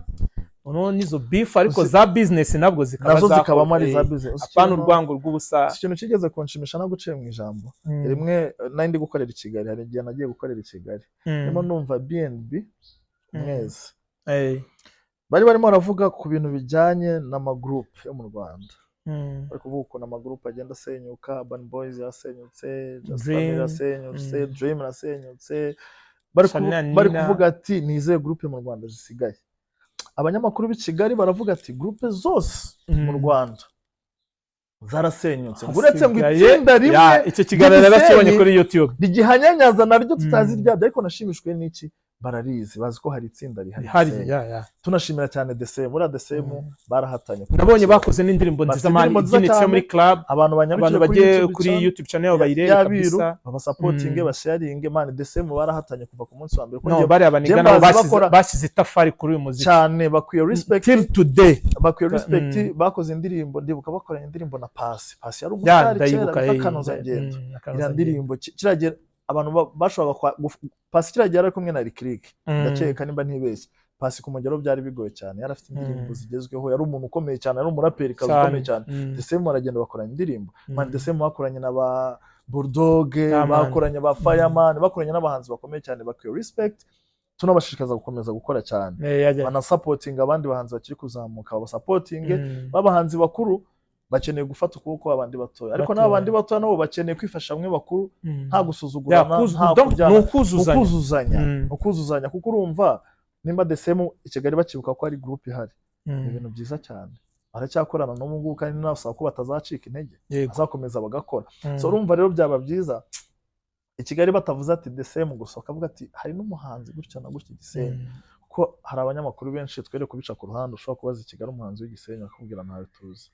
noneho n'izo beef ariko za business nabwo zikaba Nazo zakorwa. zikabamo ari za business. Apana urwango rw'ubusa. Uzi ikintu kigeze kunshimisha no guciye mu ijambo? Rimwe nari ndi gukorera i Kigali, hari igihe nagiye gukorera i Kigali, ndimo numva BNB mwezi, bari barimo baravuga ku bintu bijyanye n'amagurupe yo mu Rwanda, bari kuvuga ukuntu amagurupe agenda asenyuka. Urban Boys yasenyutse, Just Dream. Family yasenyutse, Dream yasenyutse. Chanel bari Nina. kuvuga ati: "Ni izihe groupe mu Rwanda zisigaye?" Abanyamakuru b'i Kigali baravuga ati: "Groupe zose mu Rwanda zarasenyutse," ngo uretse ngo itsinda rimwe Ya, icyo kiganiro narakibonye ry'Igisenyi kuri YouTube. rigihanyanyaza naryo tutazi iryabyo, ariko nashimishijwe n'iki? Bararizi, bazi ko hari itsinda rihari Hari Gisenyi. ya. Tunashimira cyane The Same, buriya The Same barahatanye. Nabonye bakoze n'indirimbo Bafite nziza, man, indirimbo nziza ibyinitse yo cyane. muri club. Abantu Abantu banyarukire kuri bagiye YouTube kuri channel YouTube channel bayirebe y'Abiru, kabisa. babasupportinge, basharinge. Man, The Same barahatanye kuva ku munsi wa mbere. Kuko No, bariya baniga njye nabo mbazi bakora bashyize itafari kuri uyu muziki. Cyane, bakwiye respect. Till today. Bakwiye respect. Bakoze indirimbo, ndibuka bakoranye indirimbo na Pasi. Pasi yari Ya, umusitari kera, ndayibuka. bita Kanozangendo. Iriya Akanozangendo. ndirimbo kiriya gihe abantu bashoboraga Pasi kiriya gihe yari ari kumwe na Lick. Ndakeka nimba ntibeshye, Pasi kumugeraho byari bigoye cyane. Yari afite indirimbo zigezweho, yari umuntu ukomeye cyane, yari umuraperi kazi ukomeye cyane. The Same baragenda bakoranye indirimbo. Man, The Same bakoranye na ba Bulldog, Yeah, man. bakoranye ba Fireman, bakoranye n'abahanzi bakomeye cyane. Bakwiye respect, tunabashishikariza gukomeza gukora cyane, Ya. banasupportinga abandi bahanzi bakiri kuzamuka, babasupportinge. B'abahanzi bakuru bakeneye gufata ukuboko abandi batoya, ariko Batoya. n'abandi batoya nabo bakeneye kwifasha bamwe bakuru, nta Ya, gusuzugurana, nta donc kuryana. ni ukuzuzanya. Ukuzuzanya. Ukuzuzanya, kuko urumva nimba The Same i Kigali bakibuka ko ari group ihari, ni ibintu byiza cyane. Baracyakorana n'ubu ngubu, kandi nasaba ko batazacika intege, bazakomeza bagakora. So urumva rero byaba byiza i Kigali batavuze ati The Same gusa, bakavuga ati hari n'umuhanzi gutya na gutya i Gisenyi, kuko hari abanyamakuru benshi, twere kubica ku ruhande, ushobora kubaza i Kigali umuhanzi w'igisenyi bakakubwira: "Ntawe tuzi."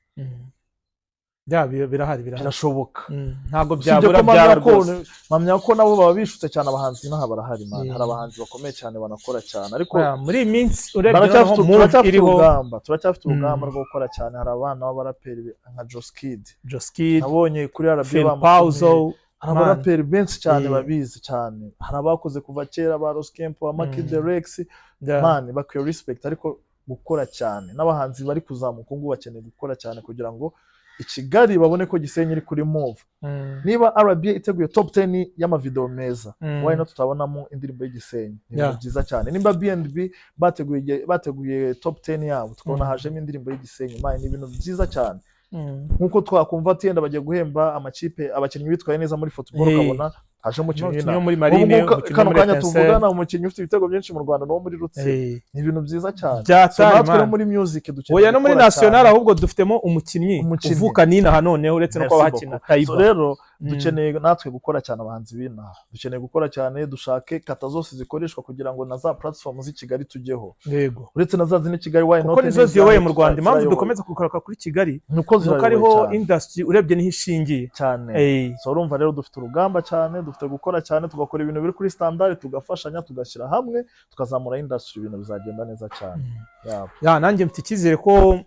Ya, birahari, birahari. Birashoboka. Ntabwo Usibye byabura ko mpamya byaba ko rwose. mpamya ko nabo baba bishutse cyane. Abahanzi inaha barahari, man. Hari abahanzi bakomeye cyane, banakora cyane, ariko Ya, muri iyi minsi urebye baracyafite noneho move turacyafite iriho. urugamba, turacyafite urugamba rwo gukora cyane. Hari abana b'abaraperi nka Joskid. Joskid. Nabonye kuri RB Phil bamutumiye. Pauzo. Hari Man. abaraperi benshi cyane babizi cyane. Hari abakoze kuva kera, ba Ross Kempo, ba Maki The Rex. Man, bakwiye respect, ariko gukora cyane. N'abahanzi bari kuzamuka ubu ngubu bakeneye gukora cyane kugira ngo i Kigali babone ko Gisenyi iri kuri move. Niba RBA iteguye top 10 y'amavideo meza, why not tutabonamo indirimbo y'Igisenyi? Ni ibintu byiza cyane. Nimba B&B bateguye top 10 yabo, tukabona hajemo indirimbo y'Igisenyi, man, ni ibintu byiza cyane. Nkuko twakumva ati yenda bagiye guhemba amakipe, abakinnyi bitwaye neza muri football, ukabona haje umukinnyi umukinnyi w'inaha. wo muri Ubu Marine, ngubu umukinnyi wo kano muri kanya Etincelle. tuvugana, umukinnyi ufite ibitego byinshi mu Rwanda ni uwo muri Rutsiro. Ni ibintu byiza cyane. So Byatari, natwe no man. muri music dukeneye Oya, no muri gukora national cyane. ahubwo dufitemo umukinnyi Umukinnyi. uvuka n'inaha noneho, uretse no kuba Merci hakina, beaucoup. Tayiba. So rero dukeneye natwe gukora cyane. Abahanzi b'inaha dukeneye gukora cyane, dushake kata zose zikoreshwa kugira ngo na za platform z'i Kigali tujyeho, uretse na za zindi Kigali, why Kuko not nizo ziyoboye mu Rwanda. Impamvu zirayoboye. dukomeza kugaruka kuri Kigali nuko nuko zirayoboye ariho cyane. industry urebye niho ishingiye. Cyane. So urumva rero dufite urugamba cyane, dufite gukora cyane, tugakora ibintu biri kuri standard, tugafashanya, tugashyira hamwe, tukazamura industry, ibintu bizagenda neza cyane. Yeah. Ya, nanjye mfite icyizere ko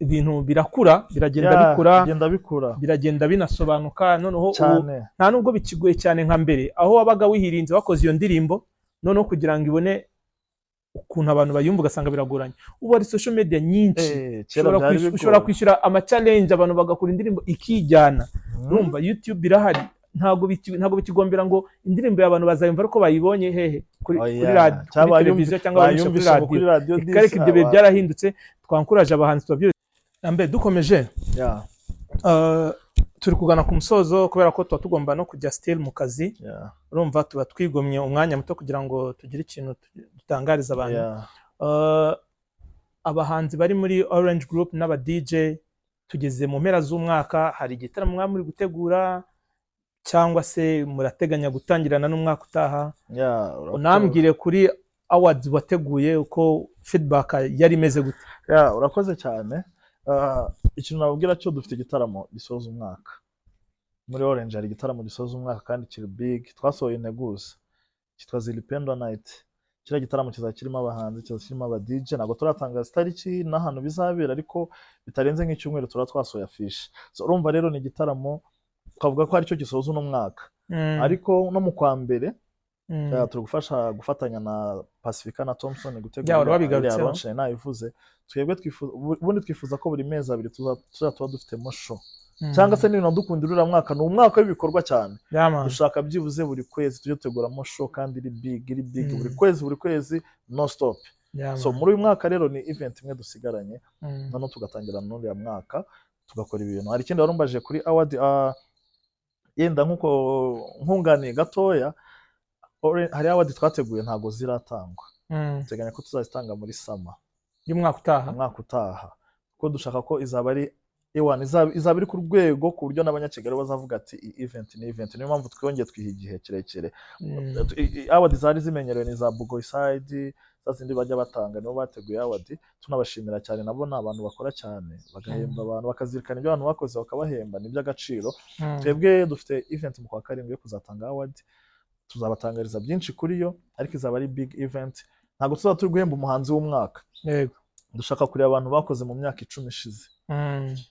ibintu birakura, biragenda Yeah, bikura, bigenda bikura. Biragenda binasobanuka noneho ubu. Cyane. Nta nubwo bikigoye cyane nka mbere, aho wabaga wihirinze wakoze iyo ndirimbo, noneho kugira ngo ibone ukuntu abantu bayumva ugasanga biragoranye. Ubu hari social media nyinshi. Kera Ushobora byari ushobora bigoye. kwishyura ama challenge, abantu bagakora indirimbo ikijyana. Urumva YouTube irahari, ntabwo bikigombera ngo indirimbo y'abantu bazayumva ariko bayibonye hehe, kuri Oya, kuri radio, kuri cyangwa televiziyo cyangwa bayumvishe kuri bayumvishe ngo kuri radio. radio. Ikareka ibyo bihe byarahindutse. Twankuraje abahanzi, tubabyire mbere dukomeje. Turi kugana ku musozo kubera ko tuba tugomba no kujya still mu kazi. Urumva tuba twigomye umwanya muto kugira ngo tugire ikintu dutangariza abantu. Abahanzi bari muri Orange Group n'aba DJ, tugeze mu mpera z'umwaka, hari igitaramo mwaba muri gutegura cyangwa se murateganya gutangirana n'umwaka utaha? Yeah, urakoze. Unambwire kuri awards wateguye, uko feedback yari imeze gute? Yeah, urakoze cyane. Ikintu nababwira cyo, dufite igitaramo gisoza umwaka muri Orange. Hari igitaramo gisoza umwaka kandi kiri big, twasohoye integuza, cyitwa Zilipendwa Night. Kiriya gitaramo kizaba kirimo abahanzi, kizaba kirimo aba DJ. Ntabwo turatangaza itariki n'ahantu bizabera, ariko bitarenze nk'icyumweru turaba twasohoye afishe. So urumva rero ni igitaramo twavuga ko aricyo gisoza uno mwaka, ariko no mu kwa mbere turi gufasha gufatanya na Pacifica na Thompson gutegura Ya, wari iriya wabigarutseho. launch nari nabivuze. Twebwe twifuza, ubundi twifuza ko buri mezi 2 tuzajya tuba dufitemo show, cyangwa se n'ibintu dukunda. Uriya mwaka ni umwaka w'ibikorwa cyane. Yeah, man. Dushaka byibuze buri kwezi tujye duteguramo show kandi iri big, iri big, buri kwezi, buri kwezi, no stop. So man. muri uyu mwaka rero ni event imwe dusigaranye, noneho tugatangira n'uriya mwaka tugakora ibintu. Hari ikindi warumbaje kuri award, yenda nkuko nkunganiye gatoya. Hari award twateguye ntabwo ziratangwa. Duteganya ko tuzazitanga muri summer y'umwaka utaha. Umwaka utaha, kuko dushaka ko izaba ari ewana, izaba iri ku rwego ku buryo n'Abanyakigali bazavuga ati iyi event ni event. Niyo mpamvu twongeye twiha igihe kirekire. Award zari zimenyerewe ni za Bugoyi side, za zindi bajya batanga, nibo bateguye award. Tunabashimira cyane, nabo ni abantu bakora cyane, bagahemba abantu, bakazirikana ibyo abantu bakoze bakabahemba, ni iby'agaciro. Twebwe dufite event mu kwa karindwi yo kuzatanga award, tuzabatangariza byinshi kuri yo, ariko izaba ari big event. Ntabwo tuzaba turi guhemba umuhanzi w'umwaka, dushaka kureba abantu bakoze mu myaka 10 ishize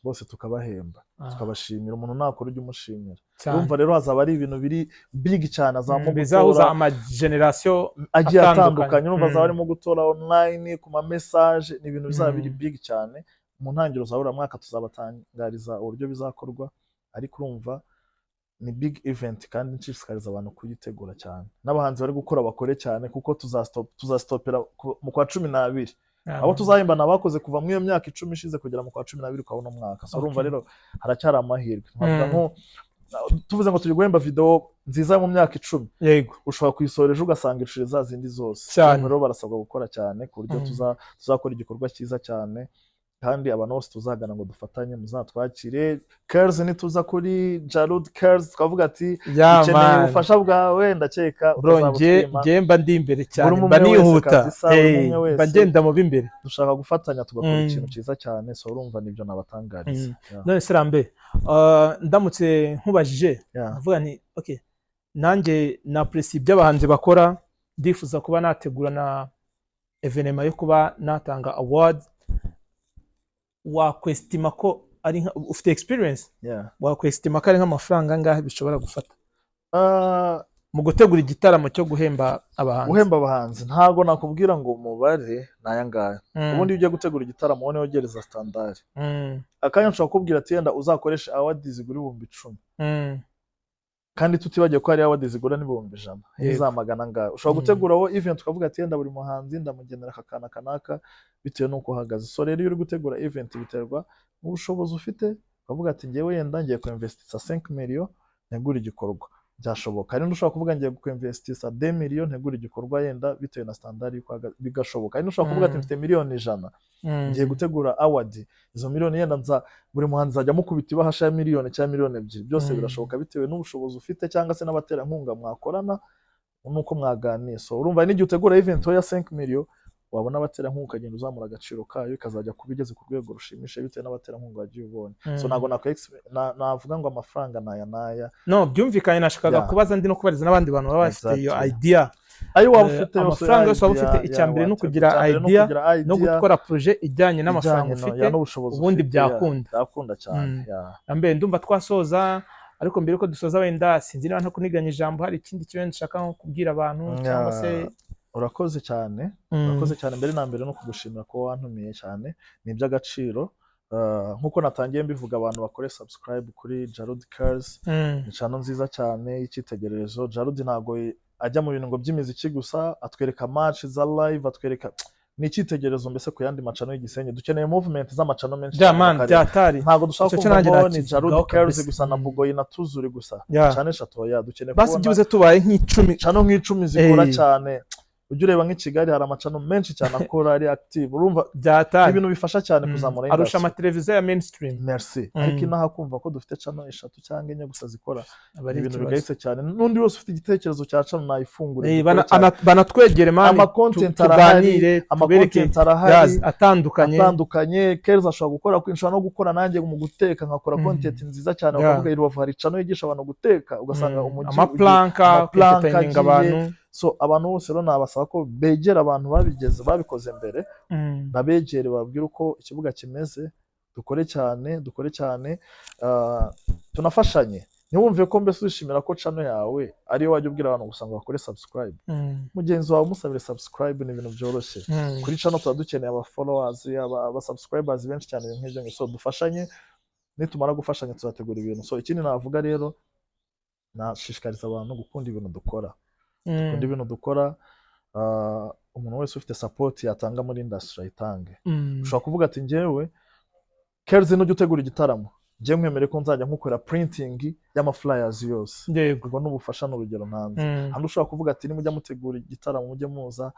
bose tukabahemba, tukabashimira. Umuntu nakora ujya umushimira. Urumva rero hazaba ari ibintu biri big cyane, hazabamo bizahuza gutora ama generation agiye atandukanye. Atandukanye. Urumva hazaba harimo gutora online ku ma message, ni ibintu bizaba biri big cyane. Mu ntangiriro za buriya mwaka tuzabatangariza uburyo bizakorwa, ariko urumva ni big event, kandi nshishikariza abantu kuyitegura cyane, n'abahanzi bari gukora bakore cyane, kuko tuzastopera mu kwa 12. Abo tuzahemba ni abakoze kuva muri iyo myaka 10 ishize kugera mu kwa 12 kwa uno mwaka. So urumva rero haracyari amahirwe. Nkavuga nko tuvuze ngo turi guhemba video nziza mu myaka 10, ushobora kuyisohora ejo ugasanga inshuro za zindi zose. Urumva rero barasabwa gukora cyane ku buryo tuzakora igikorwa cyiza cyane, kandi abantu bose tuzagana ngo dufatanye, muzatwakire. Cares, nituza kuri Jarud Cares twavuga ati dukeneye ubufasha bwawe, ndakeka Bro, utazaba nge utwima. Nge mba ndi imbere cyane, Buri mba umwe wese nihuta. kabisa, buri umwe Mba wese. ngenda mu b'imbere. Dushaka gufatanya tugakora ikintu cyiza cyane. So urumva nibyo nabatangariza. Yeah. None se Rambe, ndamutse nkubajije, avuga nti okay, nanjye na apprécie ibyo abahanzi bakora, ndifuza kuba nategura na événement yo kuba natanga award, wakwestima ko ari ufite experience, wakwestima ko ari nk'amafaranga angahe bishobora gufata mu gutegura igitaramo cyo guhemba abahanzi? Guhemba abahanzi, ntabwo nakubwira ngo umubare ni aya ngaya. Ubundi iyo ugiye gutegura igitaramo, wowe wegereza standard. Akanya nshobora kukubwira ati yenda uzakoreshe award zigura 10,000, kandi tutibagiwe ko hari award zigura n'100,000 n'iza magana angahe. Ushobora gutegura wowe event ukavuga ati yenda buri muhanzi ndamugenera aka kantu aka n'aka, bitewe n'uko uhagaze. So rero iyo uri gutegura event biterwa n'ubushobozi ufite, ukavuga ati ngewe yenda ngiye kuinvestisa 5 million ntegura igikorwa, byashoboka. Hari n'undi ushobora kuvuga ngiye kuinvestisa 2 million ntegura igikorwa, yenda bitewe na standard y'uko uhagaze, bigashoboka. Hari n'ushobora kuvuga ati mfite miliyoni 100, ngiye gutegura award, izo miliyoni yenda nza buri muhanzi azajya amukubita ibahasha ya miliyoni cyangwa miliyoni 2, byose birashoboka bitewe n'ubushobozi ufite cyangwa se n'abaterankunga mwakorana nuko mwaganiye. So urumva n'igihe utegura event ya 5 million, wabona abaterankunga ukagenda uzamura agaciro kayo, ikazajya kuba igeze ku rwego rushimishije bitewe n'abaterankunga wagiye ubonye. So ntabwo navuga ngo amafaranga naya naya. No, byumvikanye, nashakaga kubaza ndi no kubariza n'abandi bantu baba bafite iyo idea. Ayo waba ufite yose, Amafaranga yose waba idea, ufite, icya mbere ni ukugira icya mbere ni idea ukugira no idea, gukora projet ijyanye n'amafaranga ijyanye ufite, ya, n'ubushobozi ubundi ufite, byakunda. Byakunda cyane, yeah. Mbere ndumva twasoza, ariko mbere yuko dusoza, wenda sinzi niba ntakuniganya ijambo, hari ikindi kintu nshaka nko kubwira abantu cyangwa se Urakoze cyane. Urakoze cyane. Mbere na mbere no kugushimira kuba wantumiye cyane, ni iby'agaciro. Nk'uko natangiye mbivuga, abantu bakore subscribe kuri Jarud Cars. Ni channel nziza cyane y'icyitegererezo. Jarud ntabwo ajya mu bintu ngo by'imiziki gusa, atwereka match za live, atwereka, ni icyitegererezo mbese ku yandi ma channel y'igisenyi. Dukeneye movement z'ama channel menshi Bya cyane mu man, karere. byatari. Ntabwo dushaka Icyo cyo kumva nanjye ngo ni nakivugaho Jarud Cars kabisa. gusa na Bugoyi na Tuzuri gusa, channel eshatu, oya, dukeneye Basi kubona byibuze tubaye nk'icumi. Channel nk'icumi zikora cyane. Ujya ureba nk'i Kigali hari ama channel menshi cyane akora, ari active, urumva Byatari. ibintu bifasha cyane kuzamura Arusha industry. amateleviziyo ya mainstream. Merci. Ariko inaha kumva ko dufite channel eshatu cyangwa enye gusa zikora, aba ari ni ibintu ikibazo. bigayitse cyane. N'undi wese ufite igitekerezo cya channel nayifungure, dukore cyane. Banatwegere man, Ama content arahari, tuganire, ama tubereke content arahari atandukanye. Atandukanye. Keza ashobora gukora, nshobora no gukora nanjye mu guteka, nkakora content nziza cyane, bakavuga i Rubavu hari channel yigisha abantu guteka, ugasanga umujyi Ama prank, ama prank entertaining agiye. abantu. So abantu bose rero nabasaba ko begera abantu babigeze, babikoze mbere, babegere, bababwire uko ikibuga kimeze, dukore cyane, dukore cyane, tunafashanye. Ntiwumve ko mbese wishimira ko channel yawe ariyo wajya ubwira abantu gusa ngo bakore subscribe. Mugenzi wawe umusabire subscribe, ni ibintu byoroshye. Kuri channel tuba dukeneye aba followers, aba subscribers benshi cyane, ibintu nk'ibyo ngibyo. So dufashanye, nitumara gufashanya tuzategura ibintu. So ikindi navuga rero, nashishikariza abantu gukunda ibintu dukora, gukunda ibintu dukora. Umuntu wese ufite support yatanga muri industry ayitange. Ushobora kuvuga ati njyewe Kells nujya utegura igitaramo Njye nkwemere ko nzajya nkukorera printing y'amaflyers yose. Ubwo ni ubufasha, ni urugero ntanze. Hano ushobora kuvuga ati: "Nimujya mutegura igitaramo, mujye muza,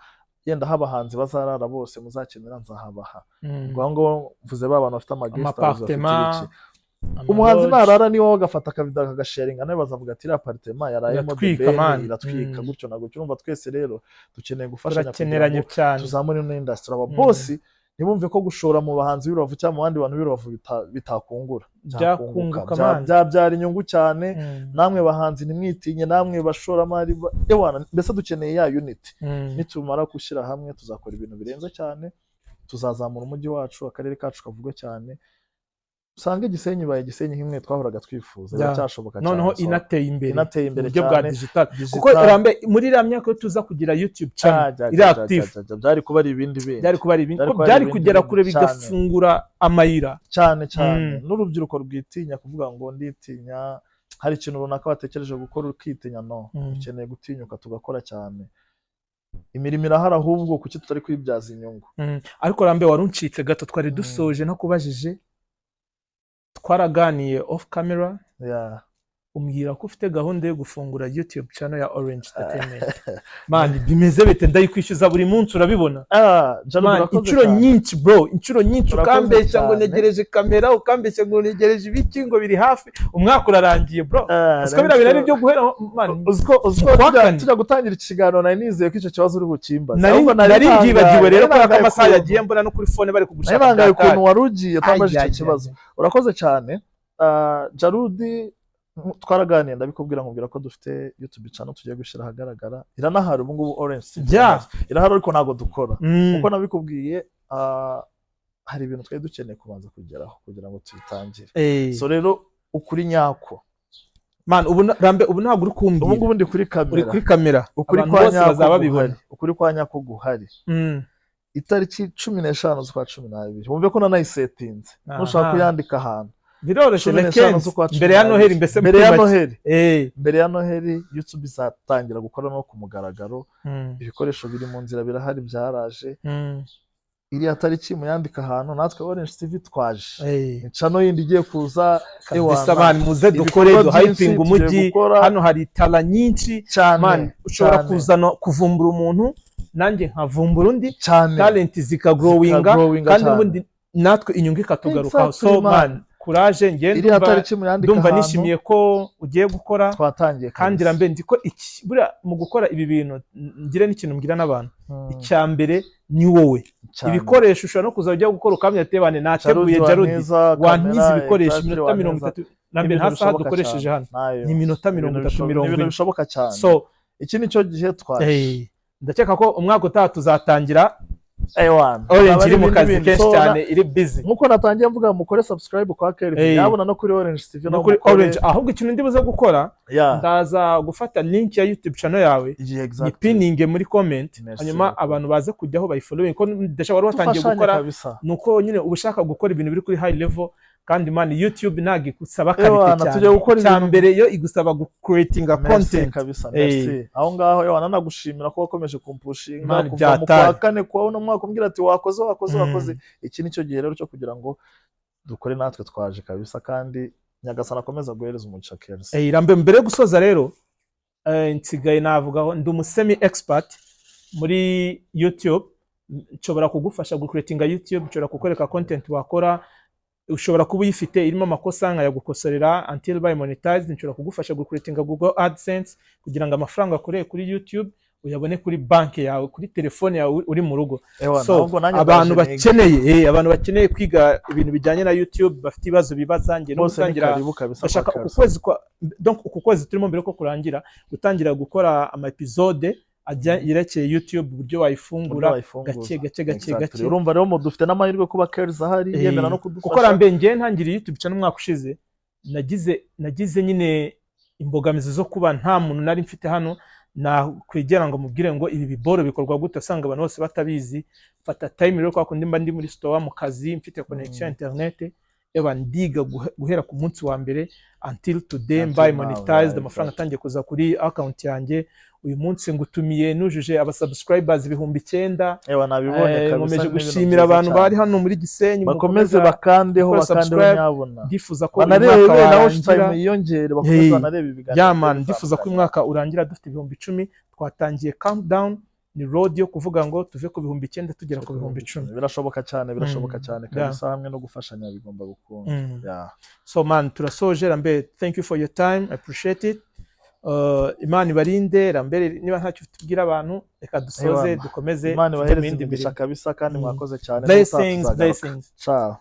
yenda aho abahanzi bazarara bose muzakenera nzahabaha." Ubwo aho ngaho mvuze ba bantu bafite ama guest house, bafite Ama appartement, ibiki. Umuhanzi ama lodge. narara niwe agafata akavideo akagasharinga, nawe bazavuga ati: "Iriya appartement yarayemo The Iratwika, Ben, man. iratwika." Gutyo na gutyo. Urumva twese rero dukeneye gufashanya kugira Turakeneranye ngo cyane. tuzamure ino industry. Aba boss ntibumve ko gushora mu bahanzi b'Irubavu cyangwa mu bandi bantu b'Irubavu bitakungura. Byakunguka, man. Byabyara inyungu cyane. Namwe bahanzi ntimwitinye, namwe bashoramari, ewana, mbese dukeneye ya unity. Nitumara gushyira hamwe tuzakora ibintu birenze cyane, tuzazamura umujyi wacu, akarere kacu kavugwe cyane, usanga Gisenyi ibaye Gisenyi nk'imwe twahoraga twifuza. Biracyashoboka cyane. Noneho So, inateye imbere inateye imbere mu buryo bwa cyane. digital, Digital. kuko Rambe, muri iriya myaka yo tuza kugira YouTube channel iri active, jya, byari kuba ari ibindi bindi. Byari kuba ari ibindi, Byari ko kuba ari byari ibindi kugera bindi kure, cyane. bigafungura amayira. Cyane cyane. N'urubyiruko rwitinya kuvuga ngo nditinya, hari ikintu runaka watekereje gukora ukitinya, no ukeneye gutinyuka tugakora cyane. Imirimo irahari, ahubwo kuki tutari kuyibyaza inyungu? Ariko Rambe, wari uncitse gato, twari dusoje ntakubajije. Twaraganiye off camera, umbwira ko ufite gahunda yo gufungura YouTube channel ya Orange Entertainment. Man, bimeze bite? Ndayikwishyuza buri munsi, urabibona. Ah, Jalo, Man, urakoze inshuro cyane. nyinshi bro, inshuro nyinshi Urakoze ukambeshya ngo cyane. ntegereje kamera, ukambeshya ngo ntegereje ibiki, ngo biri hafi, umwaka urarangiye bro. Ah, Uziko biriya bintu ari ibyo guhera, man, uziko mu kwa tujya kane. tujya gutangira iki kiganiro nari nizeye ko icyo kibazo uri bukimbaze. Nari Ahubwo nari mbyibagiwe rero, ntangaye kubera ko amasaha yagiye, mbona no kuri phone bari nari kugushaka. nangaye Byatari. ukuntu wari ugiye utambaje Ay, icyo ay, kibazo. ay. Urakoze cyane. Ah, Jarudi, twaraganiye, ndabikubwira, nkubwira ko dufite YouTube channel tugiye gushyira ahagaragara. Iranahari ubu ngubu, Orange TV. Irahari ariko ntabwo dukora. Kuko nabikubwiye, hari ibintu twari dukeneye kubanza kugeraho kugira ngo tuyitangire. So rero ukuri nyako, Man, ubu Rambe, ubu ntabwo uri ubu kumbwira. ngubu ndi kuri Uri kamera. kuri kamera. Ukuri Abantu kwa bose nyako bazaba babibona. guhari, ukuri kwa nyako guhari, itariki 15 z'ukwa 12, wumve ko nanayisetinze, nushaka kuyandika ahantu. Biroroshye. 15 Le 15, z'ukwa cumi mbere ya n'abiri. Noheli mbese. Mbere ya muri make. Noheli. Mbere ya Noheli YouTube izatangira gukora no ku mugaragaro. Ibikoresho biri mu nzira, birahari, byaraje. Iriya tariki muyandika ahantu, natwe Orange TV twaje. Ni channel yindi igiye kuza. Kabisa. Ewana, Man, muze dukore, ibikorwa byinshi duhypinga tugiye umujyi. gukora. Hano hari talent nyinshi. Cyane. Man, ushobora cyane. kuzana kuvumbura umuntu, nanjye nkavumbura undi, Cyane. talent zikagrowinga, Zikagrowinga kandi cyane. ubundi natwe inyungu ikatugarukaho. Exactly, So man. man, courage. Njye Iriya ndumva tariki muyandika ndumva ahantu. nishimiye ko ugiye gukora. Twatangiye Kandi kabisa. Rambe, nzi ko iki buriya mu gukora ibi bintu, ngire n'ikintu mbwira n'abantu: icya mbere ni wowe. Cyane. Ibikoresho ushobora no kuza ujya gukora ukamenya ati: "Bane nateguye." Jarudi Jarudi wantiza wantiza kamera, ibikoresho exactly, iminota mirongo wantiza. itatu na mbere, Ibintu nta saha bishoboka dukoresheje cyane. hano. Nayo. Ni iminota mirongo Ibintu itatu, mirongo ni ibintu ine. bishoboka cyane. So iki ni cyo gihe twaje. Ndakeka ko umwaka utaha tuzatangira Ewana, Orange Azaba iri ari mu ibindi kazi bindi. kenshi So, cyane, iri busy. Nkuko natangiye mvuga, mukore subscribe kwa Kelvin, yabona no kuri Orange TV. No kuri mukore- Orange. Ahubwo ikintu ndi buze gukora, ndaza gufata link ya YouTube channel yawe, nyipininge muri comment, Merci hanyuma beaucoup. abantu baze kujyaho bayifollowing, ko ndashaka wari watangiye Dufashanye gukora. kabisa. Nuko nyine uba ushaka gukora ibintu biri kuri high level, kandi man, YouTube ntabwo igusaba qualité Ewana, cyane. tugiye gukora Icya ibintu- mbere yo igusaba gucreatinga Merci content. kabisa, merci. Aho ngaho ewana, nagushimira ko wakomeje kumpushinga Man, kuva mu byatari. kwa kane kwa uno mwaka, umbwira ati: "Wakoze, wakoze, wakoze." Iki nicyo gihe rero cyo kugira ngo dukore, natwe twaje kabisa, kandi Nyagasani akomeza guhereza umugisha Kelsi. Rambe, mbere yo gusoza rero, nsigaye navugaho ndi umusemi expert muri YouTube. Nshobora kugufasha gucreatinga YouTube, nshobora kukwereka content wakora, ushobora kuba uyifite irimo amakosa nkayagukosorera until by monetized. Nshobora kugufasha gucreatinga Google AdSense kugira ngo amafaranga akoreye kuri YouTube uyabone kuri banki yawe, kuri telefone yawe, uri mu rugo. Ewana, So ahubwo nanjye abantu ndaje nige. bakeneye, abantu bakeneye kwiga ibintu bijyanye na YouTube, bafite ibibazo bibaza, njye no Bose ni gutangira karibu kabisa ndashaka kwa uku Kelsi. kwezi kwa, donc uku kwezi turimo, mbere ko kurangira, gutangira gukora ama episode ajya yerekeye YouTube, uburyo Uburyo wayifungura wayifunguza. gake gake gake. Exactly. Gake. Urumva rero dufite n'amahirwe kuba Kelsi ahari, yemera no kudufasha. Kuko Rambe, njye ntangiriye YouTube channel umwaka ushize, nagize nyine imbogamizi zo kuba nta muntu nari mfite hano nakwegera ngo mubwire ngo ibi biboro bikorwa gute. Usanga abantu bose batabizi. Mfata time rero, kwa kundi mba ndi muri store mu kazi, mfite connection ya internet. Eba ndiga guhera ku munsi wa mbere until today, Until mbaye now, monetized, amafaranga atangiye kuza kuri account yanjye. Uyu munsi ngutumiye nujuje aba subscribers 9000. Ewa, nabibonye kabisa. Nkomeje Ni ibintu gushimira byiza abantu cyane. bari hano muri Gisenyi, Bakomeze mukomeza bakandeho, gukora bakandeho subscribe. nyabuna. Ndifuza ko uyu Banarebe mwaka na watch warangira time yiyongere, bakomeze Hey, banarebe ibiganiro yeah bigiye man, ndifuza ko uyu bitandukanye. mwaka urangira dufite 10,000. Twatangiye countdown, ni road yo kuvuga ngo tuve ku 9000 tugera ku 10,000. Birashoboka cyane, birashoboka cyane kabisa. Hamwe no gufashanya bigomba gukunda. Yeah. So man, turasoje. Lambert, thank you for your time, I appreciate it. Imana ibarinde. Lambert, niba ntacyo tubwira abantu, reka dusoze. Ewana. Dukomeze Imana tujye mu ibahereze yindi imigisha mirimo. kabisa, kandi mwakoze cyane. Blessings. N'ubutaha tuzagaruka. Blessings. Ciao.